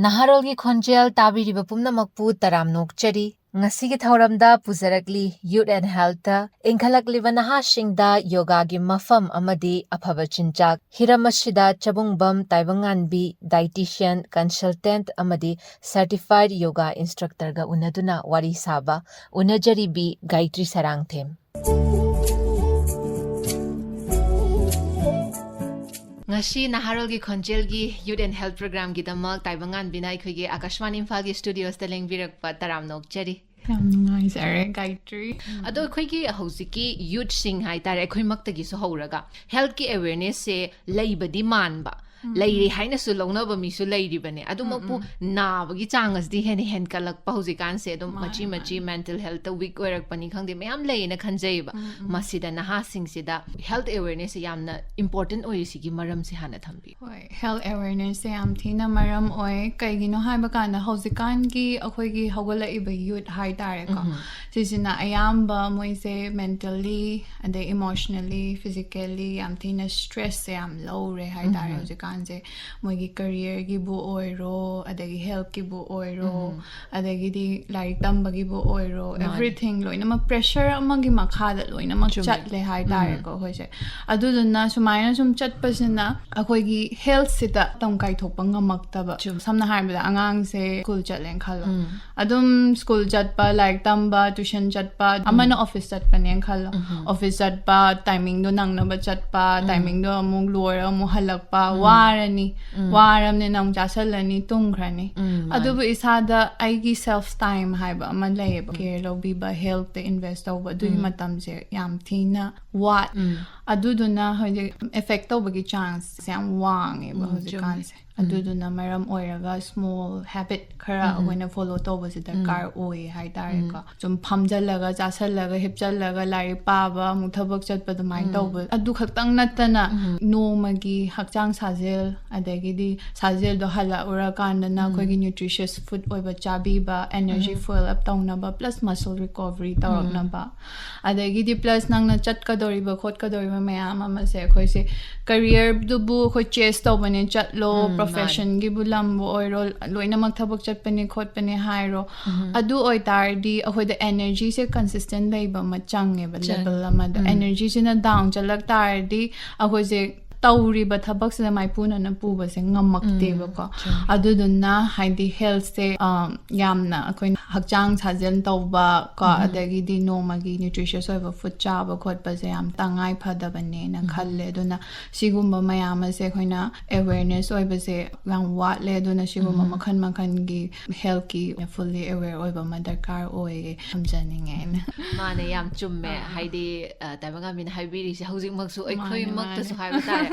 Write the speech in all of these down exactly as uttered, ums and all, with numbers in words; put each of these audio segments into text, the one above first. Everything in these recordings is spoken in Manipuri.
ꯅꯍꯥꯔꯣꯜꯒꯤ ꯈꯣꯟꯖꯦꯜ ꯇꯥꯕꯤꯔꯤꯕ ꯄꯨꯝꯅꯃꯛꯄꯨ ꯇꯔꯥꯝꯅ ꯑꯣꯛꯆꯔꯤ꯫ ꯉꯁꯤꯒꯤ ꯊꯧꯔꯝꯗ ꯄꯨꯖꯔꯛꯂꯤ Youth and Healthꯇ ꯏꯟꯈꯠꯂꯛꯂꯤꯕ ꯅꯍꯥꯁꯤꯡꯗ ꯌꯣꯒꯥꯒꯤ ꯃꯐꯝ ꯑꯃꯗꯤ ꯑꯐꯕ ꯆꯤꯟꯖꯥꯛ꯫ ꯍꯤꯔꯝ ꯑꯁꯤꯗ ꯆꯕꯨꯡꯕꯝ ꯇꯥꯏꯕꯪꯉꯥꯟꯕꯤ, dietitian, consultant ꯑꯃꯗꯤ certified yoga instructorꯒ ꯎꯅꯗꯨꯅ ꯋꯥꯔꯤ ꯁꯥꯕ꯫ ꯎꯅꯖꯔꯤꯕꯤ ꯒꯥꯌꯇ꯭ꯔꯤ ꯁꯔꯥꯡꯊꯦꯝ꯫ ꯉꯁꯤ ꯅꯍꯥꯔꯣꯜꯒꯤ ꯈꯣꯟꯖꯦꯜꯒꯤ Youth and Health Programꯒꯤꯗꯃꯛ ꯇꯥꯏꯕꯪꯉꯥꯟꯕꯤꯅ ꯑꯩꯈꯣꯏꯒꯤ ꯑꯥꯀꯥꯁꯕꯥꯅꯤ ꯏꯝꯐꯥꯜꯒꯤ studiosꯇ ꯂꯦꯡꯕꯤꯔꯛꯄ ꯇꯔꯥꯝꯅ ꯑꯣꯛꯆꯔꯤ꯫ ꯌꯥꯝ ꯅꯨꯡꯉꯥꯏꯖꯔꯦ, ꯒꯥꯌꯇ꯭ꯔꯤ꯫ ꯑꯗꯣ ꯑꯩꯈꯣꯏꯒꯤ ꯍꯧꯖꯤꯛꯀꯤ youthꯁꯤꯡ ꯍꯥꯏꯇꯥꯔꯦ, ꯑꯩꯈꯣꯏꯃꯛꯇꯒꯤꯁꯨ ꯍꯧꯔꯒ healthꯀꯤ awarenessꯁꯦ ꯂꯩꯕꯗꯤ ꯃꯥꯟꯕ, ꯂꯩꯔꯦ ꯍꯥꯏꯅꯁꯨ ꯂꯧꯅꯕ ꯃꯤꯁꯨ ꯂꯩꯔꯤꯕꯅꯦ꯫ ꯑꯗꯨꯃꯛꯄꯨ ꯅꯥꯕꯒꯤ ꯆꯥꯡ ꯑꯁꯤꯗꯤ ꯍꯦꯟꯅ ꯍꯦꯟꯀꯠꯂꯛꯄ ꯍꯧꯖꯤꯛꯀꯥꯟꯁꯦ꯫ ꯑꯗꯨꯝ ꯃꯥꯅꯦ, ꯃꯆꯤ ꯃꯆꯤ mental healthꯇ weak ꯑꯣꯏꯔꯛꯄꯅꯤ ꯈꯪꯗꯦ, ꯃꯌꯥꯝ ꯂꯩꯌꯦꯅ ꯈꯟꯖꯩꯌꯦꯕ꯫ ꯃꯁꯤꯗ ꯅꯍꯥꯁꯤꯡꯁꯤꯗ health awarenessꯁꯦ ꯌꯥꯝꯅ important ꯑꯣꯏꯔꯤꯁꯤꯒꯤ ꯃꯔꯝꯁꯦ ꯍꯥꯟꯅ ꯊꯝꯕꯤꯌꯨ꯫ ꯍꯣꯏ, health awarenessꯁꯦ ꯌꯥꯝ ꯊꯤꯅ ꯃꯔꯝ ꯑꯣꯏ꯫ ꯀꯩꯒꯤꯅꯣ ꯍꯥꯏꯕ ꯀꯥꯟꯗ ꯍꯧꯖꯤꯛꯀꯥꯟꯒꯤ ꯑꯩꯈꯣꯏꯒꯤ ꯍꯧꯒꯠꯂꯛꯏꯕ youth ꯍꯥꯏꯇꯥꯔꯦꯀꯣ, ꯁꯤꯁꯤꯅ ꯑꯌꯥꯝꯕ ꯃꯣꯏꯁꯦ mentally, ꯑꯗꯩ emotionally, physically ꯌꯥꯝ ꯊꯤꯅ stressꯁꯦ ꯌꯥꯝ ꯂꯧꯔꯦ ꯍꯥꯏꯇꯥꯔꯦ ꯍꯧꯖꯤꯛꯀꯥꯟꯁꯦ꯫ ꯃꯣꯏꯒꯤ careerꯒꯤꯕꯨ ꯑꯣꯏꯔꯣ, ꯑꯗꯒꯤ healthꯀꯤꯕꯨ ꯑꯣꯏꯔꯣ, ꯑꯗꯒꯤꯗꯤ ꯂꯥꯏꯔꯤꯛ ꯇꯝꯕꯒꯤꯕꯨ ꯑꯣꯏꯔꯣ, ꯃꯥꯅꯦ꯫ Everything ꯂꯣꯏꯅꯃꯛ pressure ꯑꯃꯒꯤ ꯃꯈꯥꯗ ꯂꯣꯏꯅꯃꯛ ꯆꯨꯝꯃꯦ꯫ ꯆꯠꯂꯦ ꯍꯥꯏꯇꯥꯔꯦꯀꯣ ꯑꯩꯈꯣꯏꯁꯦ꯫ ꯑꯗꯨꯗꯨꯅ ꯁꯨꯃꯥꯏꯅ ꯁꯨꯝ ꯆꯠꯄꯁꯤꯅ ꯑꯩꯈꯣꯏꯒꯤ healthꯁꯤꯗ ꯃꯇꯝ ꯀꯥꯏꯊꯣꯛꯄ ꯉꯝꯃꯛꯇꯕ꯫ ꯆꯨꯝꯃꯦ꯫ ꯁꯝꯅ ꯍꯥꯏꯔꯕꯗ ꯑꯉꯥꯡꯁꯦ school ꯆꯠꯂꯦꯅ ꯈꯜꯂꯣ꯫ ꯑꯗꯨꯝ school ꯆꯠꯄ, ꯂꯥꯏꯔꯤꯛ ꯇꯝꯕ, tuition ꯆꯠꯄ, ꯑꯃꯅ office ꯆꯠꯄꯅꯦꯅ ꯈꯜꯂꯣ꯫ Office ꯆꯠꯄ, timingꯗꯣ ꯅꯪꯅꯕ ꯆꯠꯄ, timingꯗꯣ ꯑꯃꯨꯛ ꯂꯣꯏꯔꯒ ꯑꯃꯨꯛ ꯍꯜꯂꯛꯄ, ꯋꯥꯔꯅꯤ꯫ ꯋꯥꯔꯕꯅꯤꯅ ꯑꯃꯨꯛ ꯆꯥꯁꯜꯂꯅꯤ, ꯇꯨꯝꯈ꯭ꯔꯅꯤ꯫ ꯎꯝ, ꯃꯥꯅꯦ꯫ ꯑꯗꯨꯕꯨ ꯏꯁꯥꯗ ꯑꯩꯒꯤ self time ꯍꯥꯏꯕ ꯑꯃ ꯂꯩꯌꯦꯕ꯫ Care ꯂꯧꯕꯤꯕ, healthꯇ invest ꯇꯧꯕ, ꯑꯗꯨꯒꯤ ꯃꯇꯝꯁꯦ ꯌꯥꯝ ꯊꯤꯅ ꯋꯥꯠ꯫ ꯑꯗꯨꯗꯨꯅ ꯍꯧꯖꯤꯛ effect ꯇꯧꯕꯒꯤ chanceꯁꯦ ꯌꯥꯝ ꯋꯥꯡꯉꯦꯕ ꯎꯝ, ꯍꯧꯖꯤꯛꯀꯥꯟꯁꯦ꯫ ꯑꯗꯨꯗꯨꯅ ꯃꯔꯝ ꯑꯣꯏꯔꯒ small habit ꯈꯔ ꯑꯩꯈꯣꯏꯅ follow ꯇꯧꯕꯁꯦ ꯗꯔꯀꯥꯔ ꯑꯣꯏ ꯍꯥꯏꯇꯥꯔꯦꯀꯣ꯫ ꯁꯨꯝ ꯐꯝꯖꯜꯂꯒ, ꯆꯥꯁꯜꯂꯒ, ꯍꯤꯞꯆꯜꯂꯒ, ꯂꯥꯏꯔꯤꯛ ꯄꯥꯕ, ꯑꯃꯨꯛ ꯊꯕꯛ ꯆꯠꯄ, ꯑꯗꯨꯃꯥꯏꯅ ꯇꯧꯕ꯫ ꯑꯗꯨ ꯈꯛꯇꯪ ꯅꯠꯇꯅ ꯅꯣꯡꯃꯒꯤ ꯍꯛꯆꯥꯡ ꯁꯥꯖꯦꯜ, ꯑꯗꯒꯤꯗꯤ ꯁꯥꯖꯦꯜꯗꯣ ꯍꯜꯂꯛꯎꯔꯀꯥꯟꯗꯅ ꯑꯩꯈꯣꯏꯒꯤ nutritious food ꯑꯣꯏꯕ ꯆꯥꯕꯤꯕ, energy full up ꯇꯧꯅꯕ, plus muscle recovery ꯇꯧꯔꯛꯅꯕ꯫ ꯑꯗꯒꯤꯗꯤ plus ꯅꯪꯅ ꯆꯠꯀꯗꯧꯔꯤꯕ ꯈꯣꯠꯀꯗꯧꯔꯤꯕ ꯃꯌꯥꯝ ꯑꯃꯁꯦ ꯑꯩꯈꯣꯏꯁꯦ ꯀꯔꯤꯌꯔꯗꯨꯕꯨ ꯑꯩꯈꯣꯏ ꯆꯦꯁ ꯇꯧꯕꯅꯦ ꯆꯠꯂꯣ, ꯎꯝ, ꯃꯥꯅꯦ꯫ ꯄ꯭ꯔꯣꯐꯦꯁꯟꯒꯤꯕꯨ ꯂꯝꯕꯨ ꯑꯣꯏꯔꯣ, ꯂꯣꯏꯅꯃꯛ ꯊꯕꯛ ꯆꯠꯄꯅꯦ ꯈꯣꯠꯄꯅꯦ ꯍꯥꯏꯔꯣ꯫ ꯎꯝ꯫ ꯑꯗꯨ ꯑꯣꯏꯇꯥꯔꯗꯤ ꯑꯩꯈꯣꯏꯗ ꯑꯦꯅꯔꯖꯤꯁꯦ ꯀꯟꯁꯤꯁꯇꯦꯟ ꯂꯩꯕ ꯑꯃ ꯆꯪꯉꯦꯕ, ꯆꯪꯉꯦ꯫ ꯂꯦꯕꯦꯜ ꯑꯃꯗ꯫ ꯎꯝ꯫ ꯑꯦꯅꯔꯖꯤꯁꯤꯅ ꯗꯥꯎꯟ ꯆꯠꯂꯛ ꯇꯥꯔꯗꯤ ꯑꯩꯈꯣꯏꯁꯦ ꯇꯧꯔꯤꯕ ꯊꯕꯛꯁꯤꯗ ꯃꯥꯏꯄꯨꯅꯅ ꯄꯨꯕꯁꯦ ꯉꯝꯃꯛꯇꯦꯕꯀꯣ꯫ ꯎꯝ, ꯆꯨꯝꯃꯦ꯫ ꯑꯗꯨꯗꯨꯅ ꯍꯥꯏꯗꯤ ꯍꯦꯜꯊꯁꯦ, ꯑ, ꯌꯥꯝꯅ ꯑꯩꯈꯣꯏꯅ ꯍꯛꯆꯥꯡ ꯁꯥꯖꯦꯜ ꯇꯧꯕ ꯀꯣ, ꯎꯝ꯫ ꯑꯗꯒꯤꯗꯤ ꯅꯣꯡꯃꯒꯤ ꯅ꯭ꯌꯨꯇ꯭ꯔꯤꯁꯤꯌꯁ ꯑꯣꯏꯕ ꯐꯨꯗ ꯆꯥꯕ ꯈꯣꯠꯄꯁꯦ ꯌꯥꯝ ꯇꯉꯥꯏ ꯐꯗꯕꯅꯦꯅ ꯎꯝ꯫ ꯈꯜꯂꯦ꯫ ꯑꯗꯨꯅ ꯁꯤꯒꯨꯝꯕ ꯃꯌꯥꯝ ꯑꯁꯦ ꯑꯩꯈꯣꯏꯅ ꯑꯦꯋꯦꯔꯅꯦꯁ ꯑꯣꯏꯕꯁꯦ ꯌꯥꯝ ꯋꯥꯠꯂꯦ꯫ ꯑꯗꯨꯅ ꯁꯤꯒꯨꯝꯕ ꯎꯝ꯫ ꯃꯈꯜ ꯃꯈꯜꯒꯤ ꯍꯦꯜꯊꯀꯤ ꯐꯨꯜꯂꯤ ꯑꯦꯋꯦꯔ ꯑꯣꯏꯕ ꯑꯃ ꯗꯔꯀꯥꯔ ꯑꯣꯏꯌꯦ ꯊꯝꯖꯅꯤꯡꯉꯦ ꯑꯩꯅ꯫ ꯃꯥꯅꯦ, ꯌꯥꯝ ꯆꯨꯝꯃꯦ꯫ ꯑꯥ꯫ ꯍꯥꯏꯗꯤ, ꯑ, ꯇꯥꯏꯕꯪꯉꯥꯟꯕꯤꯅ ꯍꯥꯏꯕꯤꯔꯤꯁꯦ ꯍꯧꯖꯤꯛꯃꯛꯁꯨ ꯃꯥꯅꯦ, ꯑꯩꯈꯣꯏꯃꯛꯇꯁꯨ ꯃꯥꯅꯦ꯫ ꯍꯥꯏꯕ ꯇꯥꯔꯦ꯫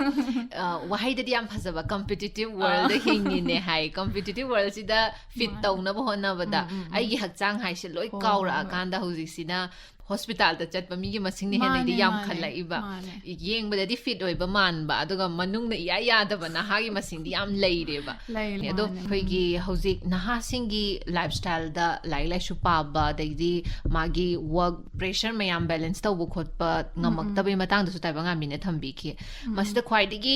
ꯑ, ꯋꯥꯍꯩꯗꯗꯤ ꯌꯥꯝ ꯐꯖꯕ, ꯀꯝꯄꯤꯇꯤꯇꯤꯞ ꯑꯥ꯫ ꯋꯥꯔꯜꯗ ꯍꯤꯡꯉꯤꯅꯦ ꯍꯥꯏ꯫ ꯀꯝꯄꯤꯇꯤꯇꯤꯞ ꯋꯥꯔꯜꯁꯤꯗ ꯐꯤꯠ ꯃꯥꯅꯦ꯫ ꯇꯧꯅꯕ ꯍꯣꯠꯅꯕꯗ ꯎꯝ, ꯎꯝ, ꯎꯝ꯫ ꯑꯩꯒꯤ ꯍꯛꯆꯥꯡ ꯍꯥꯏꯁꯦ ꯂꯣꯏ ꯍꯣꯏ, ꯍꯣꯏ, ꯀꯥꯎꯔꯛꯑꯀꯥꯟꯗ ꯍꯣꯏ꯫ ꯍꯧꯖꯤꯛꯁꯤꯅ ꯍꯣꯁꯄꯤꯇꯥꯜꯗ ꯆꯠꯄ ꯃꯤꯒꯤ ꯃꯁꯤꯡꯅ ꯍꯦꯟꯅꯗꯤ ꯃꯥꯅꯦ, ꯃꯥꯅꯦ, ꯌꯥꯝꯈꯠꯂꯛꯏꯕ꯫ ꯃꯥꯅꯦ꯫ ꯌꯦꯡꯕꯗꯗꯤ ꯐꯤꯠ ꯑꯣꯏꯕ ꯃꯥꯟꯕ, ꯑꯗꯨꯒ ꯃꯅꯨꯡꯗ ꯏꯌꯥ ꯌꯥꯗꯕ ꯅꯍꯥꯒꯤ ꯃꯁꯤꯡꯗꯤ ꯌꯥꯝ ꯂꯩꯔꯦꯕ꯫ ꯂꯩꯔꯦ, ꯑꯗꯣ ꯃꯥꯅꯦ꯫ ꯑꯩꯈꯣꯏꯒꯤ ꯍꯧꯖꯤꯛ ꯅꯍꯥꯁꯤꯡꯒꯤ ꯂꯥꯏꯐ ꯁ꯭ꯇꯥꯏꯜꯗ ꯂꯥꯏꯔꯤꯛ ꯂꯥꯏꯁꯨ ꯄꯥꯕ, ꯑꯗꯩꯗꯤ ꯃꯥꯒꯤ ꯋꯔꯛ ꯄ꯭ꯔꯦꯁꯔ ꯃꯌꯥꯝ ꯕꯦꯂꯦꯟꯁ ꯇꯧꯕ ꯈꯣꯠꯄ ꯎꯝ, ꯎꯝ꯫ ꯉꯝꯃꯛꯇꯕꯒꯤ ꯃꯇꯥꯡꯗꯁꯨ ꯇꯥꯏꯕꯪꯉꯥꯟꯕꯤꯅ ꯊꯝꯕꯤꯈꯤ꯫ ꯎꯝ, ꯎꯝ꯫ ꯃꯁꯤꯗ ꯈ꯭ꯋꯥꯏꯗꯒꯤ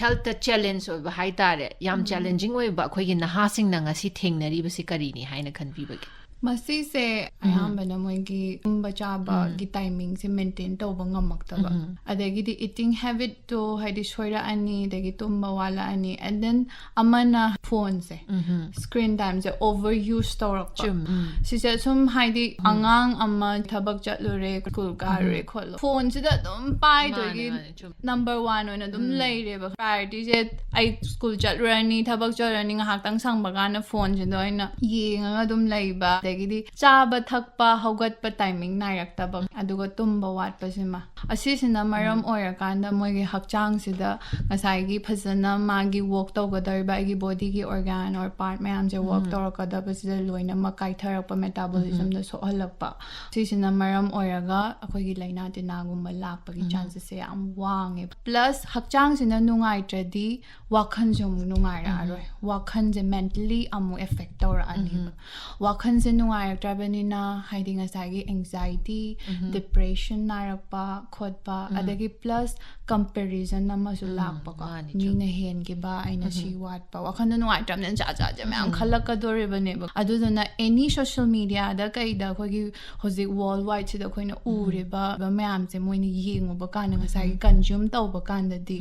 ꯍꯦꯜꯠꯇ ꯆꯦꯂꯦꯟꯖ ꯑꯣꯏꯕ ꯍꯥꯏ ꯇꯥꯔꯦ, ꯌꯥꯝ ꯎꯝ, ꯎꯝ꯫ ꯆꯦꯂꯦꯟꯖꯤꯡ ꯑꯣꯏꯕ ꯑꯩꯈꯣꯏꯒꯤ ꯅꯍꯥꯁꯤꯡꯅ ꯉꯁꯤ ꯊꯦꯡꯅꯔꯤꯕꯁꯤ ꯀꯔꯤꯅꯤ ꯍꯥꯏꯅ ꯈꯟꯕꯤꯕꯒꯦ? ꯃꯁꯤꯁꯦ ꯎꯝ꯫ ꯑꯌꯥꯝꯕꯅ ꯃꯣꯏꯒꯤ ꯇꯨꯝꯕ ꯆꯥꯕꯒꯤ ꯎꯝ꯫ ꯇꯥꯏꯃꯤꯡꯁꯦ ꯃꯦꯟꯇꯦꯟ ꯇꯧꯕ ꯉꯝꯃꯛꯇꯕ꯫ ꯎꯝ꯫ ꯑꯗꯒꯤꯗꯤ ꯏꯇꯤꯡ ꯍꯦꯕꯤꯠꯇꯣ ꯍꯥꯏꯗꯤ ꯁꯣꯏꯔꯛꯑꯅꯤ, ꯑꯗꯒꯤ ꯇꯨꯝꯕ ꯋꯥꯠꯂꯛꯑꯅꯤ, and then ꯑꯃꯅ ꯐꯣꯟꯁꯦ, ꯎꯝ꯫ ꯁ꯭ꯀ꯭ꯔꯤꯟ ꯇꯥꯏꯝꯁꯦ ꯑꯣꯚꯔ ꯌꯨꯁ ꯇꯧꯔꯛꯄ꯫ ꯆꯨꯝ, ꯎꯝ꯫ ꯁꯤꯁꯦ ꯁꯨꯝ ꯍꯥꯏꯗꯤ ꯎꯝ꯫ ꯑꯉꯥꯡ ꯑꯃ ꯊꯕꯛ ꯆꯠꯂꯨꯔꯦ, ꯁ꯭ꯀꯨꯜ ꯀꯥꯔꯨꯔꯦ ꯎꯝ꯫ ꯈꯣꯠꯂꯣ, ꯐꯣꯟꯁꯤꯗ ꯑꯗꯨꯝ ꯄꯥꯏꯗꯣꯏꯒꯤ ꯃꯥꯅꯦ, ꯃꯥꯅꯦ, ꯆꯨꯝ꯫ ꯅꯝꯕꯔ ꯋꯥꯟ ꯑꯣꯏꯅ ꯑꯗꯨꯝ ꯎꯝ꯫ ꯂꯩꯔꯦꯕ꯫ ꯄ꯭ꯔꯥꯏꯌꯣꯔꯤꯇꯤꯁꯦ ꯑꯩ ꯁ꯭ꯀꯨꯜ ꯆꯠꯂꯨꯔꯅꯤ, ꯊꯕꯛ ꯆꯠꯂꯨꯔꯅꯤ, ꯉꯥꯏꯍꯥꯛꯇꯪ ꯁꯪꯕ ꯀꯥꯟꯗ ꯐꯣꯟꯁꯤꯗ ꯑꯣꯏꯅ ꯌꯦꯡꯉꯒ ꯑꯗꯨꯝ ꯂꯩꯕ, ꯑꯗꯒꯤꯗꯤ ꯆꯥꯕ ꯊꯛꯄ, ꯍꯧꯒꯠꯄ ꯇꯥꯏꯃꯤꯡ ꯅꯥꯏꯔꯛꯇꯕ, ꯑꯗꯨꯒ ꯇꯨꯝꯕ ꯋꯥꯠꯄꯁꯤꯃ꯫ ꯑꯁꯤꯁꯤꯅ ꯃꯔꯝ ꯎꯝ꯫ ꯑꯣꯏꯔꯀꯥꯟꯗ ꯃꯣꯏꯒꯤ ꯍꯛꯆꯥꯡꯁꯤꯗ ꯉꯁꯥꯏꯒꯤ ꯐꯖꯅ ꯃꯥꯒꯤ ꯋꯔꯛ ꯇꯧꯒꯗꯧꯔꯤꯕ ꯑꯩꯒꯤ ꯕꯣꯗꯤꯒꯤ ꯑꯣꯔꯒꯥꯟ ꯑꯣꯔ ꯄꯥꯔꯠ ꯃꯌꯥꯝꯁꯦ ꯋꯔꯛ ꯎꯝ꯫ ꯇꯧꯔꯛꯀꯗꯕꯁꯤꯗ ꯂꯣꯏꯅꯃꯛ ꯀꯥꯏꯊꯔꯛꯄ, ꯃꯦꯇꯥꯕꯣꯂꯤꯖꯝꯗ ꯎꯝ꯫ ꯁꯣꯛꯍꯜꯂꯛꯄ꯫ ꯁꯤꯁꯤꯅ ꯃꯔꯝ ꯑꯣꯏꯔꯒ ꯑꯩꯈꯣꯏꯒꯤ ꯂꯥꯏꯅꯥ ꯇꯤꯟꯅꯥꯒꯨꯝꯕ ꯂꯥꯛꯄꯒꯤ ꯎꯝ꯫ ꯆꯥꯟꯁꯦꯁꯁꯦ ꯌꯥꯝ ꯋꯥꯡꯉꯦ꯫ ꯄ꯭ꯂꯁ ꯍꯛꯆꯥꯡꯁꯤꯅ ꯅꯨꯡꯉꯥꯏꯇ꯭ꯔꯗꯤ ꯋꯥꯈꯜꯁꯨ ꯑꯃꯨꯛ ꯅꯨꯡꯉꯥꯏꯔꯛꯑꯔꯣꯏ꯫ ꯎꯝ꯫ ꯋꯥꯈꯜꯁꯦ ꯃꯦꯟꯇꯂꯤ ꯑꯃꯨꯛ ꯑꯦꯐꯦꯛ ꯇꯧꯔꯛꯑꯅꯤꯕ꯫ ꯎꯝ꯫ ꯋꯥꯈꯜꯁꯦ ꯅꯨꯡꯉꯥꯏꯔꯛꯇ꯭ꯔꯕꯅꯤꯅ, ꯍꯥꯏꯗꯤ ꯉꯁꯥꯏꯒꯤ anxiety, depression ꯅꯥꯔꯛꯄ ꯈꯣꯠꯄ, ꯑꯗꯒꯤ plus comparison ꯑꯃꯁꯨ ꯂꯥꯛꯄꯀꯣ꯫ ꯃꯥꯅꯤ, ꯃꯤꯅ ꯍꯦꯟꯈꯤꯕ, ꯑꯩꯅ ꯁꯤ ꯋꯥꯠꯄ, ꯋꯥꯈꯜꯗꯣ ꯅꯨꯡꯉꯥꯏꯇ꯭ꯔꯕꯅꯤꯅ ꯖꯥꯠ ꯖꯥꯠ ꯖꯥꯠ ꯃꯌꯥꯝ ꯈꯜꯂꯛꯀꯗꯣꯔꯤꯕꯅꯦꯕ꯫ ꯑꯗꯨꯗꯨꯅ any social media ꯗ ꯀꯩꯗ ꯑꯩꯈꯣꯏꯒꯤ ꯍꯧꯖꯤꯛ world wide ꯁꯤꯗ ꯑꯩꯈꯣꯏꯅ ꯎꯔꯤꯕ ꯃꯌꯥꯝꯁꯦ ꯃꯣꯏꯅ ꯌꯦꯡꯉꯨꯕ ꯀꯥꯟꯗ, ꯉꯁꯥꯏꯒꯤ consume ꯇꯧꯕ ꯀꯥꯟꯗꯗꯤ,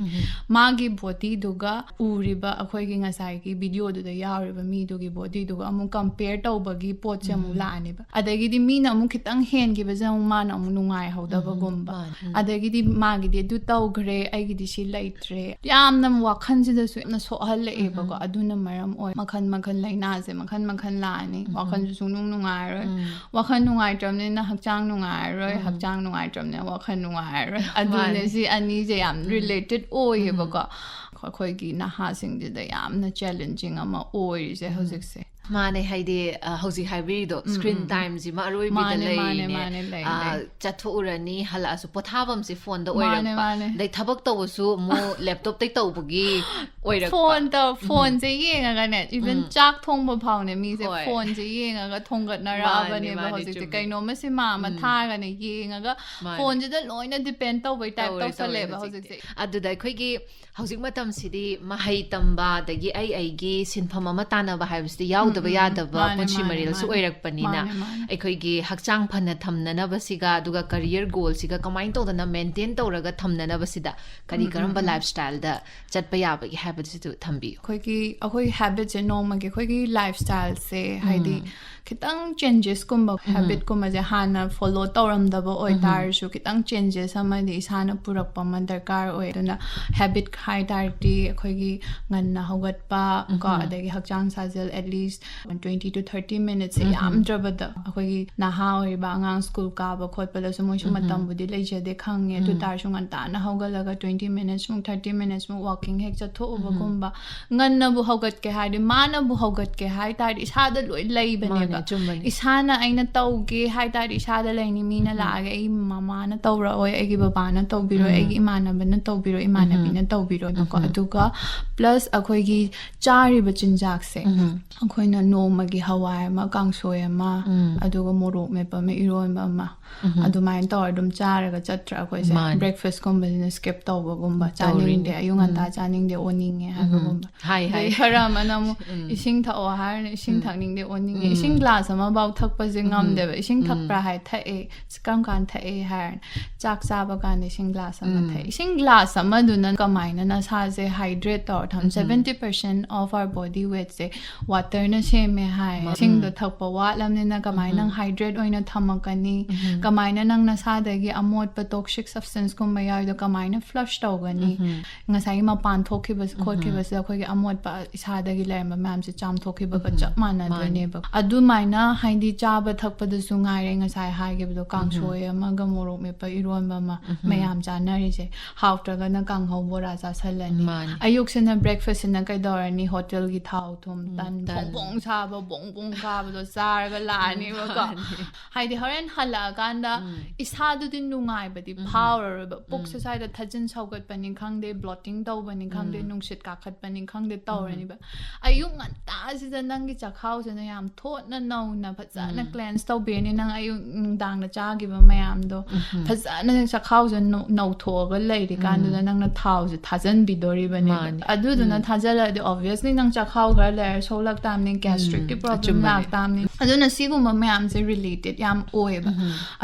ꯃꯥꯒꯤ body ꯗꯨꯒ ꯎꯔꯤꯕ ꯑꯩꯈꯣꯏꯒꯤ ꯉꯁꯥꯏꯒꯤ video ꯗꯨꯗ ꯌꯥꯎꯔꯤꯕ ꯃꯤꯗꯨꯒꯤ body ꯗꯨꯒ ꯑꯃꯨꯛ compare ꯇꯧꯕꯒꯤ ꯄꯣꯠꯁꯦ ꯑꯃꯨꯛ ꯂꯥꯛꯑꯅꯦꯕ꯫ ꯑꯗꯒꯤꯗꯤ ꯃꯤꯅ ꯑꯃꯨꯛ ꯈꯤꯇꯪ ꯍꯦꯟꯈꯤꯕꯁꯦ ꯑꯃꯨꯛ ꯃꯥꯅ ꯑꯃꯨꯛ ꯅꯨꯡꯉꯥꯏꯍꯧꯗꯕꯒꯨꯝꯕ꯫ ꯃꯥꯅꯤ. ꯑꯗꯒꯤꯗꯤ ꯃꯥꯒꯤꯗꯤ ꯑꯗꯨ ꯇꯧꯈ꯭ꯔꯦ, ꯑꯩꯒꯤꯗꯤ ꯁꯤ ꯂꯩꯇ꯭ꯔꯦ꯫ ꯌꯥꯝꯅ ꯋꯥꯈꯜꯁꯤꯗꯁꯨ ꯌꯥꯝꯅ ꯁꯣꯛꯍꯜꯂꯛꯑꯦꯕꯀꯣ꯫ ꯑꯗꯨꯅ ꯃꯔꯝ ꯑꯣꯏ ꯃꯈꯜ ꯃꯈꯜ ꯂꯥꯏꯅꯥꯁꯦ ꯃꯈꯜ ꯃꯈꯜ ꯂꯥꯛꯑꯅꯤ꯫ ꯋꯥꯈꯜꯁꯨ ꯁꯨꯡꯅꯨꯡ ꯅꯨꯡꯉꯥꯏꯔꯣꯏ꯫ ꯋꯥꯈꯜ ꯅꯨꯡꯉꯥꯏꯇ꯭ꯔꯕꯅꯤꯅ ꯍꯛꯆꯥꯡ ꯅꯨꯡꯉꯥꯏꯔꯔꯣꯏ꯫ ꯍꯛꯆꯥꯡ ꯅꯨꯡꯉꯥꯏꯇ꯭ꯔꯕꯅꯤꯅ ꯋꯥꯈꯜ ꯅꯨꯡꯉꯥꯏꯔꯔꯣꯏ꯫ ꯑꯗꯨꯅꯦ, ꯃꯥꯅꯦ. ꯁꯤ ꯑꯅꯤꯁꯦ ꯌꯥꯝ related ꯑꯣꯏꯌꯦꯕꯀꯣ꯫ ꯑꯩꯈꯣꯏꯒꯤ ꯅꯍꯥꯁꯤꯡꯁꯤꯗ ꯌꯥꯝꯅ challenging ꯑꯃ ꯑꯣꯏꯔꯤꯁꯦ ꯍꯧꯖꯤꯛꯁꯦ꯫ ꯃꯥꯅꯦ, ꯍꯥꯏꯗꯤ, ꯑ, ꯍꯧꯖꯤꯛ ꯍꯥꯏꯕꯤꯔꯤꯗꯣ, screen time ꯁꯤꯃ ꯑꯔꯣꯏꯕꯤꯗ ꯃꯥꯅꯦ, ꯃꯥꯅꯦ, ꯂꯩꯔꯤꯅꯦ꯫ ꯃꯥꯅꯦ, ꯂꯩ, ꯑ, ꯂꯩ. ꯆꯠꯊꯣꯛꯎꯔꯅꯤ, ꯍꯜꯂꯛꯑꯁꯨ ꯄꯣꯊꯥꯐꯝꯁꯦ ꯐꯣꯟꯗ ꯃꯥꯅꯦ, ꯑꯣꯏꯔꯛꯄ꯫ ꯃꯥꯅꯦ. ꯑꯗꯩ ꯊꯕꯛ ꯇꯧꯕꯁꯨ ꯑꯃꯨꯛ laptop ꯇꯩ ꯇꯧꯕꯒꯤ ꯑꯣꯏꯔꯛꯄ. ꯐꯣꯟ ꯇꯧ-, ꯐꯣꯟꯁꯦ ꯌꯦꯡꯉꯒꯅꯦ, even ꯆꯥꯛ ꯊꯣꯡꯕ ꯐꯥꯎꯅꯦ, ꯃꯤꯁꯦ ꯍꯣꯏ. ꯐꯣꯟꯁꯦ ꯌꯦꯡꯉꯒ ꯊꯣꯡꯒꯠꯅꯔꯛꯑꯕꯅꯦꯕ ꯃꯥꯅꯦ, ꯃꯥꯅꯦ, ꯍꯧꯖꯤꯛꯁꯦ꯫ ꯆꯨꯝꯃꯦ. ꯀꯩꯅꯣꯝꯃ ꯁꯤꯃꯥ ꯑꯃ ꯊꯥꯔꯒꯅꯦ ꯌꯦꯡꯉꯒ ꯃꯥꯅꯦ. ꯐꯣꯟꯁꯤꯗ ꯂꯣꯏꯅ depend ꯇꯧꯕꯩ type ꯇꯧꯔꯦ, ꯇꯧꯔꯦ ꯇꯧꯁꯜꯂꯛꯑꯦꯕ ꯍꯧꯖꯤꯛꯇꯤ. ꯍꯧꯖꯤꯛꯁꯦ. ꯑꯗꯨꯗ ꯑꯩꯈꯣꯏꯒꯤ ꯍꯧꯖꯤꯛ ꯃꯇꯝꯁꯤꯗꯤ ꯃꯍꯩ ꯇꯝꯕ, ꯑꯗꯒꯤ ꯑꯩ ꯑꯩꯒꯤ ꯁꯤꯟꯐꯝ ꯑꯃ ꯇꯥꯟꯅꯕ ꯍꯥꯏꯕꯁꯤꯗꯤ ꯌꯥꯎꯗꯕ ꯎꯝ, ꯎꯝ. ꯌꯥꯗꯕ ꯃꯥꯅꯦ, ꯄꯨꯟꯁꯤ ꯃꯥꯅꯦ, ꯃꯔꯦꯜꯁꯨ ꯃꯥꯅꯦ. ꯑꯣꯏꯔꯛꯄꯅꯤꯅ, ꯃꯥꯅꯦ, ꯃꯥꯅꯦ. ꯑꯩꯈꯣꯏꯒꯤ ꯍꯛꯆꯥꯡ ꯐꯅ ꯊꯝꯅꯅꯕꯁꯤꯒ, ꯑꯗꯨꯒ career goal ꯁꯤꯒ ꯀꯃꯥꯏꯅ ꯇꯧꯗꯅ maintain ꯇꯧꯔꯒ ꯊꯝꯅꯅꯕꯁꯤꯗ ꯀꯔꯤ ꯎꯝ, ꯎꯝ, ꯀꯔꯝꯕ ꯎꯝ. lifestyle ꯗ ꯆꯠꯄ ꯌꯥꯕꯒꯦ ꯍꯥꯏꯕꯗꯨꯁꯨ ꯊꯝꯕꯤꯌꯨ꯫ ꯑꯩꯈꯣꯏꯒꯤ, ꯑꯩꯈꯣꯏ habit ꯁꯦ, ꯅꯣꯡꯃꯒꯤ ꯑꯩꯈꯣꯏꯒꯤ lifestyle ꯁꯦ, ꯍꯥꯏꯗꯤ ꯎꯝ. ꯈꯤꯇꯪ changes ꯀꯨꯝꯕ, ꯎꯝ. habit ꯀꯨꯝꯕꯁꯦ ꯍꯥꯟꯅ follow ꯇꯧꯔꯝꯗꯕ ꯎꯝ. ꯑꯣꯏꯇꯥꯔꯁꯨ, ꯈꯤꯇꯪ changes ꯑꯃꯗꯤ ꯏꯁꯥꯅ ꯄꯨꯔꯛꯄ ꯑꯃ ꯗꯔꯀꯥꯔ ꯑꯣꯏ꯫ ꯑꯗꯨꯅ habit ꯍꯥꯏ ꯇꯥꯔꯗꯤ ꯑꯩꯈꯣꯏꯒꯤ ꯉꯟꯅ ꯍꯧꯒꯠꯄ ꯀꯣ, ꯎꯝ. ꯑꯗꯒꯤ ꯍꯛꯆꯥꯡ ꯁꯥꯖꯦꯜ at least twenty to thirty minutes ꯁꯦ ꯎꯝ. ꯌꯥꯝꯗ꯭ꯔꯕꯗ ꯑꯩꯈꯣꯏꯒꯤ ꯅꯍꯥ ꯑꯣꯏꯔꯤꯕ ꯑꯉꯥꯡ school ꯀꯥꯕ ꯈꯣꯠꯄꯗꯁꯨ ꯃꯣꯏꯁꯨ ꯎꯝ. ꯃꯇꯝꯕꯨꯗꯤ ꯂꯩꯖꯗꯦ ꯈꯪꯉꯦ꯫ ꯑꯗꯨ ꯎꯝ. ꯇꯥꯔꯁꯨ ꯉꯟꯇꯥꯅ ꯍꯧꯒꯠꯂꯒ twenty minutes ꯃꯨꯛ, thirty minutes ꯃꯨꯛ walking ꯍꯦꯛ ꯆꯠꯊꯣꯛꯎꯕꯒꯨꯝꯕ꯫ ꯉꯟꯅꯕꯨ ꯍꯧꯒꯠꯀꯦ ꯍꯥꯏꯔꯗꯤ, ꯃꯥꯅꯕꯨ ꯍꯧꯒꯠꯀꯦ ꯍꯥꯏ ꯇꯥꯔꯗꯤ ꯏꯁꯥꯗ ꯂꯣꯏ ꯂꯩꯕꯅꯦꯕ꯫ ꯃꯥꯅꯦ, ꯆꯨꯝꯕꯅꯦ. ꯏꯁꯥꯅ ꯑꯩꯅ ꯇꯧꯒꯦ ꯍꯥꯏ ꯇꯥꯔꯗꯤ ꯏꯁꯥꯗ ꯂꯩꯅꯤ꯫ ꯃꯤꯅ ꯎꯝ. ꯂꯥꯛꯑꯒ ꯑꯩ ꯃꯃꯥꯅ ꯇꯧꯔꯛꯑꯣꯏ, ꯑꯩꯒꯤ ꯕꯕꯥꯅ ꯇꯧꯕꯤꯔꯣꯏ, ꯎꯝ. ꯑꯩꯒꯤ ꯏꯃꯥꯟꯅꯕꯅ ꯇꯧꯕꯤꯔꯣꯏ, ꯏꯃꯥꯟꯅꯕꯤꯅ ꯇꯧꯕꯤꯔꯣꯏꯕꯀꯣ꯫ ꯎꯝ. ꯑꯗꯨꯒ plus ꯑꯩꯈꯣꯏꯒꯤ ꯆꯥꯔꯤꯕ ꯆꯤꯟꯖꯥꯛꯁꯦ ꯎꯝ. ꯑꯩꯈꯣꯏꯅ ꯅꯣꯡꯃꯒꯤ ꯍꯋꯥꯏ ꯑꯃ, ꯀꯥꯡꯁꯣꯏ ꯑꯃ, ꯑꯗꯨꯒ ꯃꯣꯔꯣꯛ ꯃꯦꯠꯄ ꯑꯃ, ꯏꯔꯣꯟꯕ ꯑꯃ, ꯑꯗꯨꯃꯥꯏꯅ ꯇꯧꯔ ꯑꯗꯨꯝ ꯆꯥꯔꯒ ꯆꯠꯇ꯭ꯔꯥ ꯑꯩꯈꯣꯏꯁꯦ? ꯃꯥꯅꯦ. Breakfast ꯀꯨꯝꯕꯁꯤꯅ skip ꯇꯧꯕꯒꯨꯝꯕ, ꯇꯧꯔꯤꯅꯦ. ꯆꯥꯅꯤꯡꯗꯦ, ꯑꯌꯨꯛ ꯉꯟꯇꯥ ꯆꯥꯅꯤꯡꯗꯦ, ꯑꯣꯅꯤꯡꯉꯦ ꯍꯥꯏꯕꯒꯨꯝꯕ꯫ ꯍꯥꯏ, ꯍꯥꯏ. ꯑꯗꯩ ꯈꯔ ꯑꯃꯅ ꯑꯃꯨꯛ ꯏꯁꯤꯡ ꯊꯛꯑꯣ ꯍꯥꯏꯔꯅꯤ, ꯏꯁꯤꯡ ꯊꯛꯅꯤꯡꯗꯦ, ꯑꯣꯅꯤꯡꯉꯦ꯫ ꯏꯁꯤꯡ ꯒ꯭ꯂꯥꯁ ꯑꯃꯐꯥꯎ ꯊꯛꯄꯁꯦ ꯉꯝꯗꯦꯕ꯫ ꯏꯁꯤꯡ ꯊꯛꯄ꯭ꯔꯥ ꯍꯥꯏ, ꯊꯛꯑꯦ꯫ "ꯀꯔꯝ ꯀꯥꯟꯗ ꯊꯛꯑꯦ?" ꯍꯥꯏꯔꯅꯤ꯫ "ꯆꯥꯛ ꯆꯥꯕ ꯀꯥꯟꯗ ꯏꯁꯤꯡ ꯒ꯭ꯂꯥꯁ ꯑꯃ ꯊꯛꯑꯦ꯫" ꯏꯁꯤꯡ ꯒ꯭ꯂꯥꯁ ꯑꯃꯗꯨꯅ ꯀꯃꯥꯏꯅ ꯅꯁꯥꯁꯦ hydrate ꯇꯧꯔ ꯊꯝ? Seventy percent of our body weightꯁꯦ waterꯅ ꯁꯦꯝꯃꯦ ꯍꯥꯏ꯫ ꯏꯁꯤꯡꯗꯣ ꯊꯛꯄ ꯋꯥꯠꯂꯝꯅꯤꯅ ꯀꯃꯥꯏꯅ ꯅꯪ hydrate ꯑꯣꯏꯅ ꯊꯝꯃꯛꯀꯅꯤ? ꯀꯃꯥꯏꯅ ꯅꯪ ꯅꯁꯥꯗꯒꯤ ꯑꯃꯣꯠꯄ toxic substanceꯀꯨꯝꯕ ꯌꯥꯎꯔꯤꯗꯣ ꯀꯃꯥꯏꯅ flush ꯇꯧꯒꯅꯤ? ꯉꯁꯥꯏꯒꯤ ꯃꯄꯥꯟ ꯊꯣꯛꯈꯤꯕꯁꯦ ꯈꯣꯠꯈꯤꯕꯁꯤꯗ ꯑꯩꯈꯣꯏꯒꯤ ꯑꯃꯣꯠꯄ ꯏꯁꯥꯗꯒꯤ ꯂꯩꯔꯝꯕ ꯃꯌꯥꯝꯁꯦ ꯆꯥꯝꯊꯣꯛꯈꯤꯕꯒ ꯆꯞ ꯃꯥꯟꯅꯗꯣꯏꯅꯦꯕ꯫ ꯑꯗꯨꯃꯥꯏꯅ ꯍꯥꯏꯗꯤ ꯆꯥꯕ ꯊꯛꯄꯗꯁꯨ ꯉꯥꯏꯔꯦ, ꯉꯁꯥꯏ ꯍꯥꯏꯈꯤꯕꯗꯣ, ꯀꯥꯡꯁꯣꯏ ꯑꯃꯒ ꯃꯣꯔꯣꯛ ꯃꯦꯠꯄ, ꯏꯔꯣꯟꯕ ꯑꯃ, ꯃꯌꯥꯝ ꯆꯥꯅꯔꯤꯁꯦ꯫ ꯍꯥꯎꯇ꯭ꯔꯒꯅ ꯀꯥꯡꯍꯧ ꯕꯣꯔꯥ ꯆꯥꯁꯜꯂꯅꯤ꯫ ꯃꯥꯅꯤ. ꯑꯌꯨꯛꯁꯤꯅ breakfastꯁꯤꯅ ꯀꯩꯗꯧꯔꯅꯤ? ꯍꯣꯇꯦꯜꯒꯤ ꯊꯥꯎ ꯊꯨꯝ, ꯇꯟ, ꯇꯟ. ꯐꯣꯡ ꯐꯣꯡ ꯁꯥꯕ ꯕꯣꯡ ꯕꯣꯡ ꯀꯥꯕꯗꯣ ꯆꯥꯔꯒ ꯂꯥꯛꯑꯅꯦꯕꯀꯣ꯫ ꯍꯥꯏꯗꯤ ꯍꯣꯔꯦꯟ ꯍꯜꯂꯛꯑꯀꯥꯟꯗ ꯏꯁꯥꯗꯨꯗꯤ ꯅꯨꯡꯉꯥꯏꯕꯗꯤ ꯐꯥꯎꯔꯔꯣꯏꯕ꯫ ꯄꯨꯛꯁꯦ ꯁ꯭ꯋꯥꯏꯗ ꯊꯥꯖꯤꯟ ꯁꯧꯒꯠꯄꯅꯤ ꯈꯪꯗꯦ, bloating ꯇꯧꯕꯅꯤ ꯈꯪꯗꯦ, ꯅꯨꯡꯁꯤꯠ ꯀꯥꯈꯠꯄꯅꯤ ꯈꯪꯗꯦ ꯇꯧꯔꯅꯤꯕ꯫ ꯑꯌꯨꯛ ꯉꯟꯇꯥꯁꯤꯗ ꯅꯪꯒꯤ ꯆꯥꯛꯈꯥꯎꯁꯤꯅ ꯌꯥꯝ ꯊꯣꯠꯅ ꯅꯧꯅ ꯐꯖꯅ cleanse ꯇꯧꯕꯤꯔꯅꯤ꯫ ꯅꯪ ꯑꯌꯨꯛ ꯅꯨꯡꯗꯥꯡꯗ ꯆꯥꯈꯤꯕ ꯃꯌꯥꯝꯗꯣ ꯐꯖꯅ ꯆꯥꯛꯈꯥꯎꯁꯦ ꯅꯧ-, ꯅꯧꯊꯣꯛꯑꯒ ꯂꯩꯔꯤꯀꯥꯟꯗꯨꯗ ꯅꯪꯅ ꯊꯥꯎꯁꯦ ꯊꯥꯖꯟꯕꯤꯗꯣꯔꯤꯕꯅꯦꯕ꯫ ꯃꯥꯅꯤ. ꯑꯗꯨꯗꯨꯅ ꯊꯥꯖꯜꯂꯛꯑꯗꯤ obviously ꯅꯪ ꯆꯥꯛꯈꯥꯎ ꯈꯔ ꯂꯩꯔ ꯁꯣꯛꯂꯛ ꯇꯥꯕꯅꯤ, gastricꯀꯤ problem ꯑꯆꯨꯝꯕꯅꯦ. ꯂꯥꯛ ꯇꯥꯕꯅꯤ꯫ ꯑꯗꯨꯅ ꯁꯤꯒꯨꯝꯕ ꯃꯌꯥꯝꯁꯦ related ꯌꯥꯝ ꯑꯣꯏꯌꯦꯕ꯫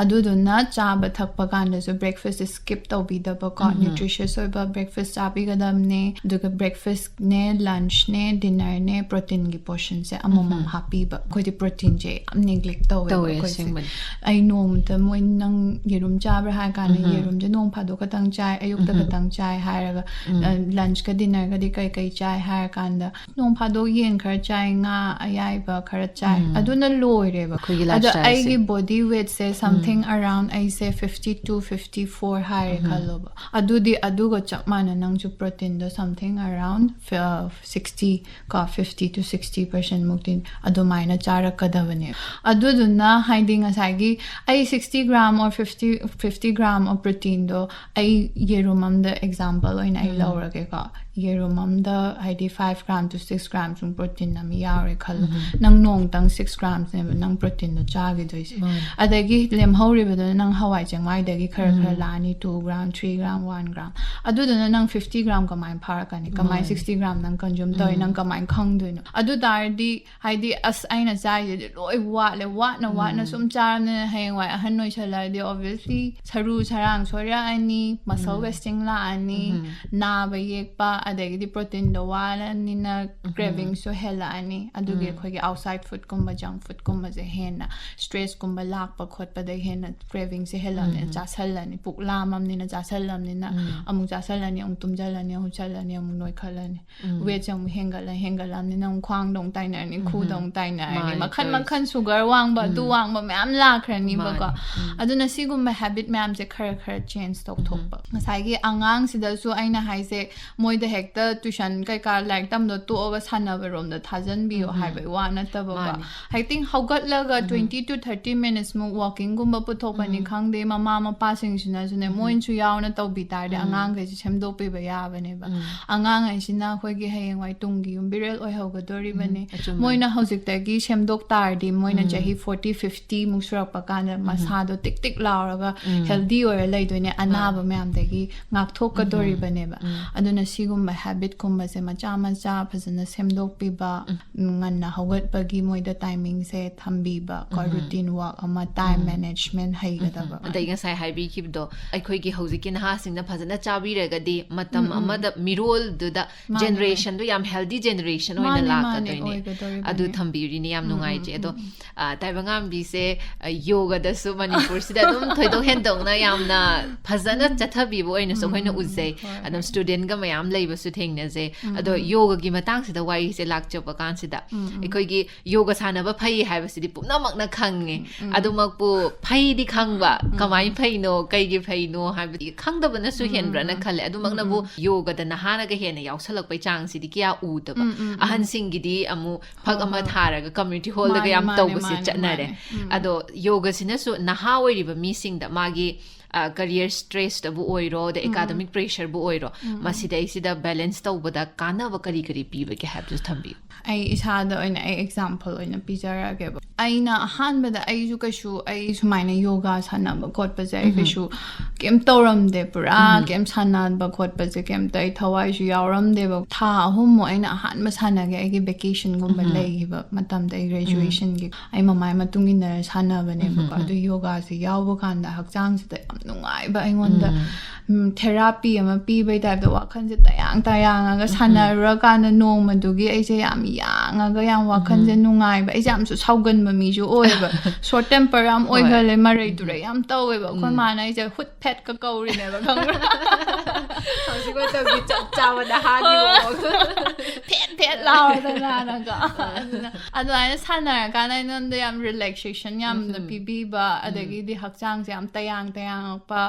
ꯑꯗꯨꯗꯨꯅ ꯆꯥꯕ ꯊꯛꯄ ꯀꯥꯟꯗꯁꯨ breakfastꯁꯦ skip ꯇꯧꯕꯤꯗꯕꯀꯣ, nutritious ꯑꯣꯏꯕ breakfast ꯆꯥꯕꯤꯒꯗꯕꯅꯦ꯫ ꯑꯗꯨꯒ breakfastꯅꯦ, lunchꯅꯦ, dinnerꯅꯦ, proteinꯒꯤ portionꯁꯦ ꯑꯃꯃꯝ ꯍꯥꯞꯄꯤꯕ꯫ ꯑꯩꯈꯣꯏꯗꯤ proteinꯁꯦ ꯌꯥꯝ neglect ꯇꯧꯋꯦꯕ ꯇꯧꯋꯦ, ꯑꯩꯈꯣꯏꯁꯦ꯫ ꯑꯁꯦꯡꯕꯅꯤ. ꯑꯩ ꯅꯣꯡꯃꯇ ꯃꯣꯏ ꯅꯪ ꯌꯦꯔꯨꯝ ꯆꯥꯕ꯭ꯔꯥ ꯍꯥꯏꯔ ꯀꯥꯟꯗ ꯌꯦꯔꯨꯝꯁꯦ ꯅꯣꯡ ꯐꯥꯗꯣꯛ ꯈꯛꯇꯪ ꯆꯥꯏ, ꯑꯌꯨꯛꯇ ꯈꯛꯇꯪ ꯆꯥꯏ ꯍꯥꯏꯔꯒ, ꯑ, lunchꯀ dinnerꯒꯗꯤ ꯀꯩ ꯀꯩ ꯆꯥꯏ ꯍꯥꯏꯔ ꯀꯥꯟꯗ ꯅꯣꯡ ꯐꯥꯗꯣꯛ ꯌꯦꯟ ꯈꯔ ꯆꯥꯏ, ꯉꯥ ꯑꯌꯥꯏꯕ ꯈꯔ ꯆꯥꯏ, ꯑꯗꯨꯅ ꯂꯣꯏꯔꯦꯕ꯫ ꯑꯩꯈꯣꯏꯒꯤ ꯑꯗꯣ lifestyleꯁꯦ. ꯑꯩꯒꯤ body weightꯁꯦ something around ꯑꯩꯁꯦ fifty two, fifty four ꯍꯥꯏꯔꯦ ꯈꯜꯂꯣꯕ꯫ ꯑꯗꯨꯗꯤ ꯑꯗꯨꯒ ꯆꯞ ꯃꯥꯟꯅ ꯅꯪꯁꯨ proteinꯗꯣ something around, uh, sixty ꯀꯣ, fifty to sixty percent ꯃꯨꯛꯇꯤ ꯑꯗꯨꯃꯥꯏꯅ ꯆꯥꯔꯛꯀꯗꯕꯅꯦ꯫ ꯑꯗꯨꯗꯨꯅ ꯍꯥꯏꯗꯤ ꯉꯁꯥꯏꯒꯤ ꯑꯩ sixty gram or fifty, fifty gram of proteinꯗꯣ ꯑꯩ ꯌꯦꯔꯨꯝ ꯑꯝꯗ example ꯑꯣꯏꯅ ꯑꯩ ꯂꯧꯔꯒꯦꯀꯣ꯫ ꯌꯦꯔꯨꯝ ꯑꯃꯗ ꯍꯥꯏꯗꯤ five gram to six gram ꯁꯨꯝ protein ꯑꯃ ꯌꯥꯎꯔꯦ ꯈꯜꯂꯣ, ꯅꯪ ꯅꯣꯡꯇꯪ six gramsꯅꯦꯕ ꯅꯪ proteinꯗꯣ ꯆꯥꯈꯤꯗꯣꯏꯁꯦ꯫ ꯑꯗꯒꯤ ꯂꯦꯝꯍꯧꯔꯤꯕꯗꯨꯅ ꯅꯪ ꯍꯋꯥꯏ ꯆꯦꯡꯋꯥꯏꯗꯒꯤ ꯈꯔ ꯈꯔ ꯂꯥꯛꯑꯅꯤ, two gram, three gram, one gram꯫ ꯑꯗꯨꯗꯨꯅ ꯅꯪ fifty gram ꯀꯃꯥꯏꯅ ꯐꯥꯔꯛꯀꯅꯤ? ꯀꯃꯥꯏꯅ sixty gram ꯅꯪ consume ꯇꯧꯔꯤ? ꯅꯪ ꯀꯃꯥꯏꯅ ꯈꯪꯗꯣꯏꯅꯣ? ꯑꯗꯨ ꯇꯥꯔꯗꯤ ꯍꯥꯏꯗꯤ, ꯑꯁ, ꯑꯩꯅ ꯆꯥꯔꯤꯁꯤꯗꯤ ꯂꯣꯏ ꯋꯥꯠꯂꯦ, ꯋꯥꯠꯅ ꯋꯥꯠꯅ ꯁꯨꯝ ꯆꯥꯔꯕꯅꯤꯅ ꯍꯌꯦꯡꯋꯥꯏ ꯑꯍꯟ ꯑꯣꯏꯁꯜꯂꯛꯑꯗꯤ obviously ꯁꯔꯨ ꯁꯔꯥꯡ ꯁꯣꯏꯔꯛꯑꯅꯤ, muscle wasting ꯂꯥꯛꯑꯅꯤ, ꯅꯥꯕ ꯌꯦꯛꯄ, ꯑꯗꯒꯤꯗꯤ proteinꯗꯣ ꯋꯥꯠꯂꯅꯤꯅ cravingꯁꯨ ꯍꯦꯜꯂꯛꯑꯅꯤ꯫ ꯑꯗꯨꯒꯤ ꯑꯩꯈꯣꯏꯒꯤ outside foodꯀꯨꯝꯕ, junk foodꯀꯨꯝꯕꯁꯦ ꯍꯦꯟꯅ stressꯀꯨꯝꯕ ꯂꯥꯛꯄ ꯈꯣꯠꯄꯗ ꯍꯦꯟꯅ cravingꯁꯦ ꯍꯦꯜꯂꯛꯑꯅꯤ, ꯆꯥꯁꯜꯂꯅꯤ, ꯄꯨꯛ ꯂꯥꯝꯃꯝꯅꯤꯅ ꯆꯥꯁꯜꯂꯝꯅꯤꯅ ꯑꯃꯨꯛ ꯆꯥꯁꯜꯂꯅꯤ, ꯑꯃꯨꯛ ꯇꯨꯝꯁꯤꯜꯂꯅꯤ, ꯑꯃꯨꯛ ꯆꯠꯂꯅꯤ, ꯑꯃꯨꯛ ꯅꯣꯏꯈꯠꯂꯅꯤ꯫ Weightꯁꯦ ꯑꯃꯨꯛ ꯍꯦꯟꯒꯠꯂ ꯍꯦꯟꯒꯠꯂꯝꯅꯤꯅ ꯑꯃꯨꯛ ꯈ꯭ꯋꯥꯡꯗ ꯑꯃꯨꯛ ꯇꯥꯏꯅꯔꯅꯤ, ꯈꯨꯗ ꯑꯃꯨꯛ ꯇꯥꯏꯅꯔꯅꯤ, ꯃꯥꯅꯦ, ꯃꯈꯟ ꯇꯧꯔꯤꯁꯦ꯫ ꯃꯈꯟ sugar ꯋꯥꯡꯕ, ꯑꯗꯨ ꯋꯥꯡꯕ ꯃꯌꯥꯝ ꯂꯥꯛꯈ꯭ꯔꯅꯤꯕꯀꯣ꯫ ꯃꯥꯅꯦ꯫ ꯑꯗꯨꯅ ꯁꯤꯒꯨꯝꯕ habit ꯃꯌꯥꯝꯁꯦ ꯈꯔ ꯈꯔ change ꯇꯧꯊꯣꯛꯄ꯫ ꯉꯁꯥꯏꯒꯤ ꯑꯉꯥꯡꯁꯤꯗꯁꯨ ꯑꯩꯅ ꯍꯥꯏꯁꯦ, ꯃꯣꯏꯗ ꯍꯦꯛꯇ tuition ꯀꯩꯀꯥ ꯂꯥꯏꯔꯤꯛ ꯇꯝꯕ ꯇꯣꯛꯑꯒ ꯁꯥꯟꯅꯕꯔꯣꯝꯗ ꯊꯥꯖꯟꯕꯤꯌꯣ ꯍꯥꯏꯕꯒꯤ ꯋꯥ ꯅꯠꯇꯕꯀꯣ꯫ ꯃꯥꯅꯦ꯫ ꯍꯦꯛꯇ ꯍꯧꯒꯠꯂꯒ twenty to thirty minutes ꯃꯨꯛ walkingꯒꯨꯝꯕ ꯄꯨꯊꯣꯛꯄꯅꯤ ꯈꯪꯗꯦ, ꯃꯃꯥ ꯃꯄꯥꯁꯤꯡꯁꯤꯅꯁꯨꯅꯦ, ꯃꯣꯏꯅꯁꯨ ꯌꯥꯎꯅ ꯇꯧꯕꯤ ꯇꯥꯔꯗꯤ ꯑꯉꯥꯡꯈꯩꯁꯦ ꯁꯦꯝꯗꯣꯛꯄꯤꯕ ꯌꯥꯕꯅꯦꯕ꯫ ꯑꯉꯥꯡ ꯍꯥꯏꯁꯤꯅ ꯑꯩꯈꯣꯏꯒꯤ ꯍꯌꯦꯡꯋꯥꯏ ꯇꯨꯡꯒꯤ ꯌꯨꯝꯕꯤꯔꯦꯜ ꯑꯣꯏꯍꯧꯒꯗꯣꯔꯤꯕꯅꯤ꯫ ꯑꯆꯨꯝꯕꯅꯤ꯫ ꯃꯣꯏꯅ ꯍꯧꯖꯤꯛꯇꯒꯤ ꯁꯦꯝꯗꯣꯛ ꯇꯥꯔꯗꯤ ꯃꯣꯏꯅ ꯆꯍꯤ forty, fifty ꯃꯨꯛ ꯁꯨꯔꯛꯄ ꯀꯥꯟꯗ ꯃꯁꯥꯗꯣ ꯇꯤꯛ ꯇꯤꯛ ꯂꯥꯎꯔꯒ healthy ꯑꯣꯏꯔ ꯂꯩꯗꯣꯏꯅꯦ, ꯑꯅꯥꯕ ꯃꯌꯥꯝꯗꯒꯤ ꯉꯥꯛꯊꯣꯛꯀꯗꯣꯔꯤꯕꯅꯦꯕ꯫ ꯑꯗꯨꯅ ꯁꯤꯒꯨꯝꯕ habitꯀꯨꯝꯕꯁꯦ ꯃꯆꯥ ꯃꯆꯥ ꯐꯖꯅ ꯁꯦꯝꯗꯣꯛꯄꯤꯕ, ꯉꯟꯅ ꯍꯧꯒꯠꯄꯒꯤ ꯃꯣꯏꯗ timingꯁꯦ ꯊꯝꯕꯤꯕ ꯀꯣ, routine walk ꯑꯃ, time management ꯍꯩꯒꯗꯕ꯫ ꯑꯗꯩ ꯉꯁꯥꯏ ꯍꯥꯏꯕꯤꯈꯤꯕꯗꯣ, ꯑꯩꯈꯣꯏꯒꯤ ꯍꯧꯖꯤꯛꯀꯤ ꯅꯍꯥꯁꯤꯡꯅ ꯐꯖꯅ ꯆꯥꯕꯤꯔꯒꯗꯤ ꯃꯇꯝ ꯑꯃꯗ ꯃꯤꯔꯣꯜꯗꯨꯗ ꯃꯥꯅꯦ, ꯃꯥꯅꯦ꯫ Generationꯗꯣ ꯌꯥꯝ healthy generation ꯑꯣꯏꯅ ꯃꯥꯅꯦ, ꯃꯥꯅꯦ, ꯂꯥꯛꯀꯗꯣꯏꯅꯦ꯫ ꯑꯣꯏꯒꯗꯧꯔꯤꯕꯅꯦ꯫ ꯑꯗꯨ ꯊꯝꯕꯤꯔꯤꯅꯦ, ꯌꯥꯝ ꯅꯨꯡꯉꯥꯏꯖꯩ꯫ ꯑꯗꯣ, ꯑ, ꯇꯥꯏꯕꯪꯉꯥꯟꯕꯤꯁꯦ, ꯑ, ꯌꯣꯒꯗꯁꯨ ꯃꯅꯤꯄꯨꯔꯁꯤꯗ ꯑꯗꯨꯝ ꯊꯣꯏꯗꯣꯛ ꯍꯦꯟꯗꯣꯛꯅ ꯌꯥꯝꯅ ꯐꯖꯅ ꯆꯠꯊꯕꯤꯕ ꯑꯣꯏꯅꯁꯨ ꯑꯩꯈꯣꯏꯅ ꯎꯖꯩ꯫ ꯍꯣꯏ, ꯑꯗꯨꯝ ꯍꯣꯏ꯫ Studentꯒ ꯃꯌꯥꯝ ꯂꯩꯕꯁꯨ ꯊꯦꯡꯅꯖꯩ꯫ ꯑꯗꯣ ꯌꯣꯒꯒꯤ ꯃꯇꯥꯡꯁꯤꯗ ꯋꯥꯔꯤꯁꯦ ꯂꯥꯛꯆꯕ ꯀꯥꯟꯁꯤꯗ, ꯑꯩꯈꯣꯏꯒꯤ ꯌꯣꯒ ꯁꯥꯟꯅꯕ ꯐꯩ ꯍꯥꯏꯕꯁꯤꯗꯤ ꯄꯨꯝꯅꯃꯛꯅ ꯈꯪꯉꯦ꯫ ꯑꯗꯨꯃꯛꯄꯨ ꯐꯩꯗꯤ ꯈꯪꯕ, ꯀꯃꯥꯏꯅ ꯐꯩꯅꯣ, ꯀꯩꯒꯤ ꯐꯩꯅꯣ ꯍꯥꯏꯕꯗꯤ ꯈꯪꯗꯕꯅꯁꯨ ꯍꯦꯟꯕ꯭ꯔꯅ ꯈꯜꯂꯦ꯫ ꯑꯗꯨꯃꯛꯅꯕꯨ ꯌꯣꯒꯗ ꯅꯍꯥꯅꯒ ꯍꯦꯟꯅ ꯌꯥꯎꯁꯜꯂꯛꯄꯩ ꯆꯥꯡꯁꯤꯗꯤ ꯀꯌꯥ ꯎꯗꯕ꯫ ꯑꯍꯟꯁꯤꯡꯒꯤꯗꯤ ꯑꯃꯨꯛ ꯐꯛ ꯍꯣꯏ, ꯑꯃ ꯍꯣꯏ꯫ ꯊꯥꯔꯒ community hallꯗꯒ ꯃꯥꯅꯦ, ꯌꯥꯝ ꯃꯥꯅꯦ, ꯇꯧꯕꯁꯦ ꯃꯥꯅꯦ, ꯆꯠꯅꯔꯦ꯫ ꯃꯥꯅꯦ꯫ ꯑꯗꯣ ꯌꯣꯒꯁꯤꯅꯁꯨ ꯅꯍꯥ ꯑꯣꯏꯔꯤꯕ ꯃꯤꯁꯤꯡꯗ ꯃꯥꯒꯤ ꯀꯔꯤꯌꯔ ꯁ꯭ꯇ꯭ꯔꯦꯁꯇꯕꯨ ꯑꯣꯏꯔꯣ, ꯑꯗꯩ ꯑꯦꯀꯥꯗꯃꯤꯛ ꯄ꯭ꯔꯦꯁꯔꯕꯨ ꯑꯣꯏꯔꯣ, ꯃꯁꯤꯗꯩꯁꯤꯗ ꯕꯦꯂꯦꯟꯁ ꯇꯧꯕꯗ ꯀꯥꯟꯅꯕ ꯀꯔꯤ ꯀꯔꯤ ꯄꯤꯕꯒꯦ ꯍꯥꯏꯕꯗꯨ ꯊꯝꯕꯤꯌꯨ꯫ ꯑꯩ ꯏꯁꯥꯗ ꯑꯣꯏꯅ ꯑꯩ ꯑꯦꯛꯖꯥꯝꯄꯜ ꯑꯣꯏꯅ ꯄꯤꯖꯔꯛꯑꯒꯦꯕ꯫ ꯑꯩꯅ ꯑꯍꯥꯟꯕꯗ, ꯑꯩꯁꯨ ꯀꯩꯁꯨ, ꯑꯩ ꯁꯨꯃꯥꯏꯅ ꯌꯣꯒꯥ ꯁꯥꯟꯅꯕ ꯈꯣꯠꯄꯁꯦ ꯑꯩ ꯀꯩꯁꯨ ꯀꯩꯝ ꯇꯧꯔꯝꯗꯦ, ꯄꯨꯔꯥ ꯀꯩꯝ ꯁꯥꯟꯅꯕ ꯈꯣꯠꯄꯁꯦ ꯀꯩꯝꯇ ꯑꯩ ꯊꯋꯥꯏꯁꯨ ꯌꯥꯎꯔꯝꯗꯦꯕ꯫ ꯊꯥ ꯑꯍꯨꯝꯃꯨꯛ ꯑꯩꯅ ꯑꯍꯥꯟꯕ ꯁꯥꯟꯅꯒꯦ, ꯑꯩꯒꯤ ꯚꯦꯀꯦꯁꯟꯒꯨꯝꯕ ꯂꯩꯈꯤꯕ ꯃꯇꯝꯗ, ꯑꯩ ꯒ꯭ꯔꯦꯖꯨꯋꯦꯁꯟꯒꯤ, ꯑꯩ ꯃꯃꯥꯏ ꯃꯇꯨꯡ ꯏꯟꯅꯔ ꯁꯥꯟꯅꯕꯅꯦꯕꯀꯣ꯫ ꯑꯗꯨ ꯌꯣꯒꯥꯁꯦ ꯌꯥꯎꯕ ꯀꯥꯟꯗ ꯍꯛꯆꯥꯡꯁꯤꯗ ꯌꯥꯝ ꯅꯨꯡꯉꯥꯏꯕ ꯑꯩꯉꯣꯟꯗ, ꯎꯝ, ꯊꯦꯔꯥꯄꯤ ꯑꯃ ꯄꯤꯕꯩ ꯇꯥꯏꯞꯇ, ꯋꯥꯈꯜꯁꯦ ꯇꯌꯥꯡ ꯇꯌꯥꯡꯉꯒ ꯁꯥꯟꯅꯔꯨꯔꯀꯥꯟꯗ ꯅꯣꯡꯃꯗꯨꯒꯤ ꯑꯩꯁꯦ ꯌꯥꯝ ꯌꯥꯡꯉꯒ, ꯌꯥꯝ ꯋꯥꯈꯜꯁꯦ ꯅꯨꯡꯉꯥꯏꯕ, ꯑꯩꯁꯦ ꯌꯥꯝꯁꯨ ꯁꯥꯎꯒꯟꯕ ꯃꯤꯁꯨ ꯑꯣꯏꯌꯦꯕ꯫ ꯁꯣꯔꯠ ꯇꯦꯝꯄꯔ ꯌꯥꯝ ꯑꯣꯏꯒꯜꯂꯦ, ꯃꯔꯩ ꯇꯨꯔꯩ ꯌꯥꯝ ꯇꯧꯋꯦꯕ꯫ ꯑꯩꯈꯣꯏ ꯃꯥꯅ ꯑꯩꯁꯦ ꯍꯨꯠ ꯐꯦꯠꯀ ꯀꯧꯔꯤꯅꯦꯕ, ꯈꯪꯕ꯭ꯔꯥ? ꯍꯧꯖꯤꯛ ꯃꯇꯝꯒꯤ ꯆꯞ ꯆꯥꯕ ꯅꯍꯥꯒꯤ ꯃꯑꯣꯡ꯫ ꯐꯦꯠ ꯐꯦꯠ ꯂꯥꯎꯔꯗꯅꯀꯣ꯫ ꯑꯗꯨꯅ ꯑꯗꯨꯃꯥꯏꯅ ꯁꯥꯟꯅꯔꯀꯥꯟꯗ ꯑꯩꯉꯣꯟꯗ ꯌꯥꯝ ꯔꯤꯂꯦꯛꯁꯦꯁꯟ ꯌꯥꯝꯅ ꯄꯤꯕꯤꯕ, ꯑꯗꯒꯤꯗꯤ ꯍꯛꯆꯥꯡꯁꯦ ꯌꯥꯝ ꯇꯌꯥꯡ ꯇꯌꯥꯡꯉꯛꯄ,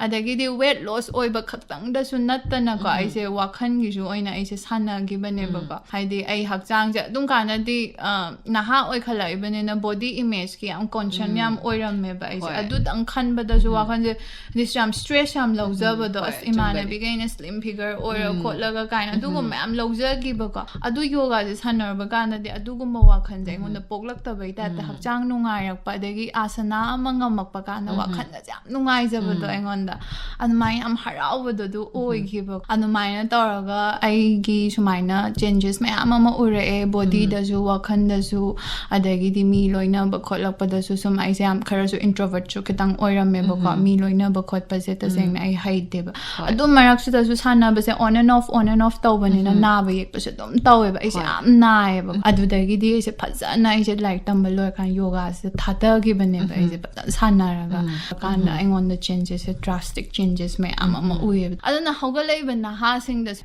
ꯑꯗꯒꯤꯗꯤ ꯋꯦꯠ ꯂꯣꯁ ꯑꯣꯏꯕ ꯈꯛꯇꯪꯗꯁꯨ ꯅꯠꯇꯅꯀꯣ, ꯑꯩꯁꯦ ꯋꯥꯈꯜꯒꯤꯁꯨ ꯑꯣꯏꯅ ꯑꯩꯁꯦ ꯁꯥꯟꯅꯈꯤꯕꯅꯦꯕꯀꯣ꯫ ꯍꯥꯏꯗꯤ ꯑꯩ ꯍꯛꯆꯥꯡꯁꯦ ꯑꯗꯨꯝ ꯀꯥꯟꯗꯗꯤ, ꯑ, ꯅꯍꯥ ꯑꯣꯏꯈꯠꯂꯛꯏꯕꯅꯤꯅ ꯕꯣꯗꯤ ꯏꯃꯦꯖꯀꯤ ꯌꯥꯝ ꯀꯣꯟꯁꯔꯟ ꯌꯥꯝ ꯑꯣꯏꯔꯝꯃꯦꯕ ꯑꯩꯁꯦ꯫ ꯍꯣꯏ꯫ ꯑꯗꯨꯇꯪ ꯈꯟꯕꯗꯁꯨ ꯋꯥꯈꯜꯁꯦ, ꯗꯤꯁ ꯌꯥꯝ ꯁ꯭ꯇ꯭ꯔꯦꯁ ꯌꯥꯝ ꯂꯧꯖꯕꯗꯣ, ꯍꯣꯏ, ꯑꯁ, ꯆꯨꯝꯕꯅꯦ꯫ ꯏꯃꯥꯟꯅꯕꯤꯈꯩꯅ ꯁ꯭ꯂꯤꯝ ꯐꯤꯒꯔ ꯑꯣꯏꯔ ꯈꯣꯠꯂꯒ ꯀꯥꯏꯅ ꯑꯗꯨꯒꯨꯝꯕ ꯃꯌꯥꯝ ꯂꯧꯖꯈꯤꯕꯀꯣ꯫ ꯑꯗꯨ ꯌꯣꯒꯥꯁꯦ ꯁꯥꯟꯅꯔꯕ ꯀꯥꯟꯗꯗꯤ ꯑꯗꯨꯒꯨꯝꯕ ꯋꯥꯈꯜꯁꯦ ꯑꯩꯉꯣꯟꯗ ꯄꯣꯛꯂꯛꯇꯕꯩ ꯇꯥꯏꯞꯇ, ꯍꯛꯆꯥꯡ ꯅꯨꯡꯉꯥꯏꯔꯛꯄ, ꯑꯗꯒꯤ ꯑꯥꯁꯅꯥ ꯑꯃ ꯉꯝꯃꯛꯄ ꯀꯥꯟꯗ ꯋꯥꯈꯜꯒꯁꯦ ꯌꯥꯝ ꯅꯨꯡꯉꯥꯏꯖꯕꯗꯣ ꯑꯩꯉꯣꯟꯗ, ꯑꯗꯨꯃꯥꯏꯅ ꯌꯥꯝ ꯍꯔꯥꯎꯕꯗꯣ ꯑꯗꯨ ꯑꯣꯏꯈꯤꯕ꯫ ꯑꯗꯨꯃꯥꯏꯅ ꯇꯧꯔꯒ ꯑꯩꯒꯤ ꯁꯨꯃꯥꯏꯅ ꯆꯦꯟꯖꯦꯁ ꯃꯌꯥꯝ ꯑꯃ ꯎꯔꯛꯑꯦ, ꯕꯣꯗꯤꯗꯁꯨ, ꯋꯥꯈꯜꯗꯁꯨ, ꯑꯗꯒꯤꯗꯤ ꯃꯤ ꯂꯣꯏꯅꯕ ꯈꯣꯠꯂꯛꯄꯗꯁꯨ ꯁꯨꯝ ꯑꯩꯁꯦ ꯌꯥꯝ ꯈꯔꯁꯨ ꯏꯟꯇ꯭ꯔꯣꯕꯔꯠꯁꯨ ꯈꯤꯇꯪ ꯑꯣꯏꯔꯝꯃꯦꯕꯀꯣ꯫ ꯃꯤ ꯂꯣꯏꯅꯕ ꯈꯣꯠꯄꯁꯦ ꯇꯁꯦꯡꯅ ꯑꯩ ꯍꯩꯇꯦꯕ꯫ ꯑꯗꯨ ꯃꯔꯛꯁꯤꯗꯁꯨ ꯁꯥꯟꯅꯕꯁꯦ on and off, on and off ꯇꯧꯕꯅꯤꯅ ꯅꯥꯕ ꯌꯦꯛꯄꯁꯨ ꯑꯗꯨꯝ ꯇꯧꯋꯦꯕ꯫ ꯑꯩꯁꯦ ꯌꯥꯝ ꯅꯥꯏꯌꯦꯕ꯫ ꯑꯗꯨꯗꯒꯤꯗꯤ ꯑꯩꯁꯦ ꯐꯖꯅ, ꯑꯩꯁꯦ ꯂꯥꯏꯔꯤꯛ ꯇꯝꯕ ꯂꯣꯏꯔꯀꯥꯟꯗ ꯌꯣꯒꯥꯁꯦ ꯊꯥꯗꯈꯤꯕꯅꯦꯕ꯫ ꯑꯩꯁꯦ ꯐꯖꯅ ꯁꯥꯟꯅꯔꯒ ꯀꯥꯟꯗ ꯑꯩꯉꯣꯟꯗ ꯆꯦꯟꯖꯦꯁꯁꯦ, ꯗ꯭ꯔꯥꯁꯇꯤꯛ ꯆꯦꯟꯖꯦꯁ ꯃꯌꯥꯝ ꯑꯃ ꯎꯏꯌꯦꯕ꯫ ꯑꯗꯨꯅ ꯍꯧꯒꯠꯂꯛꯏꯕ ꯅꯍꯥꯁꯤꯡꯗꯁꯨ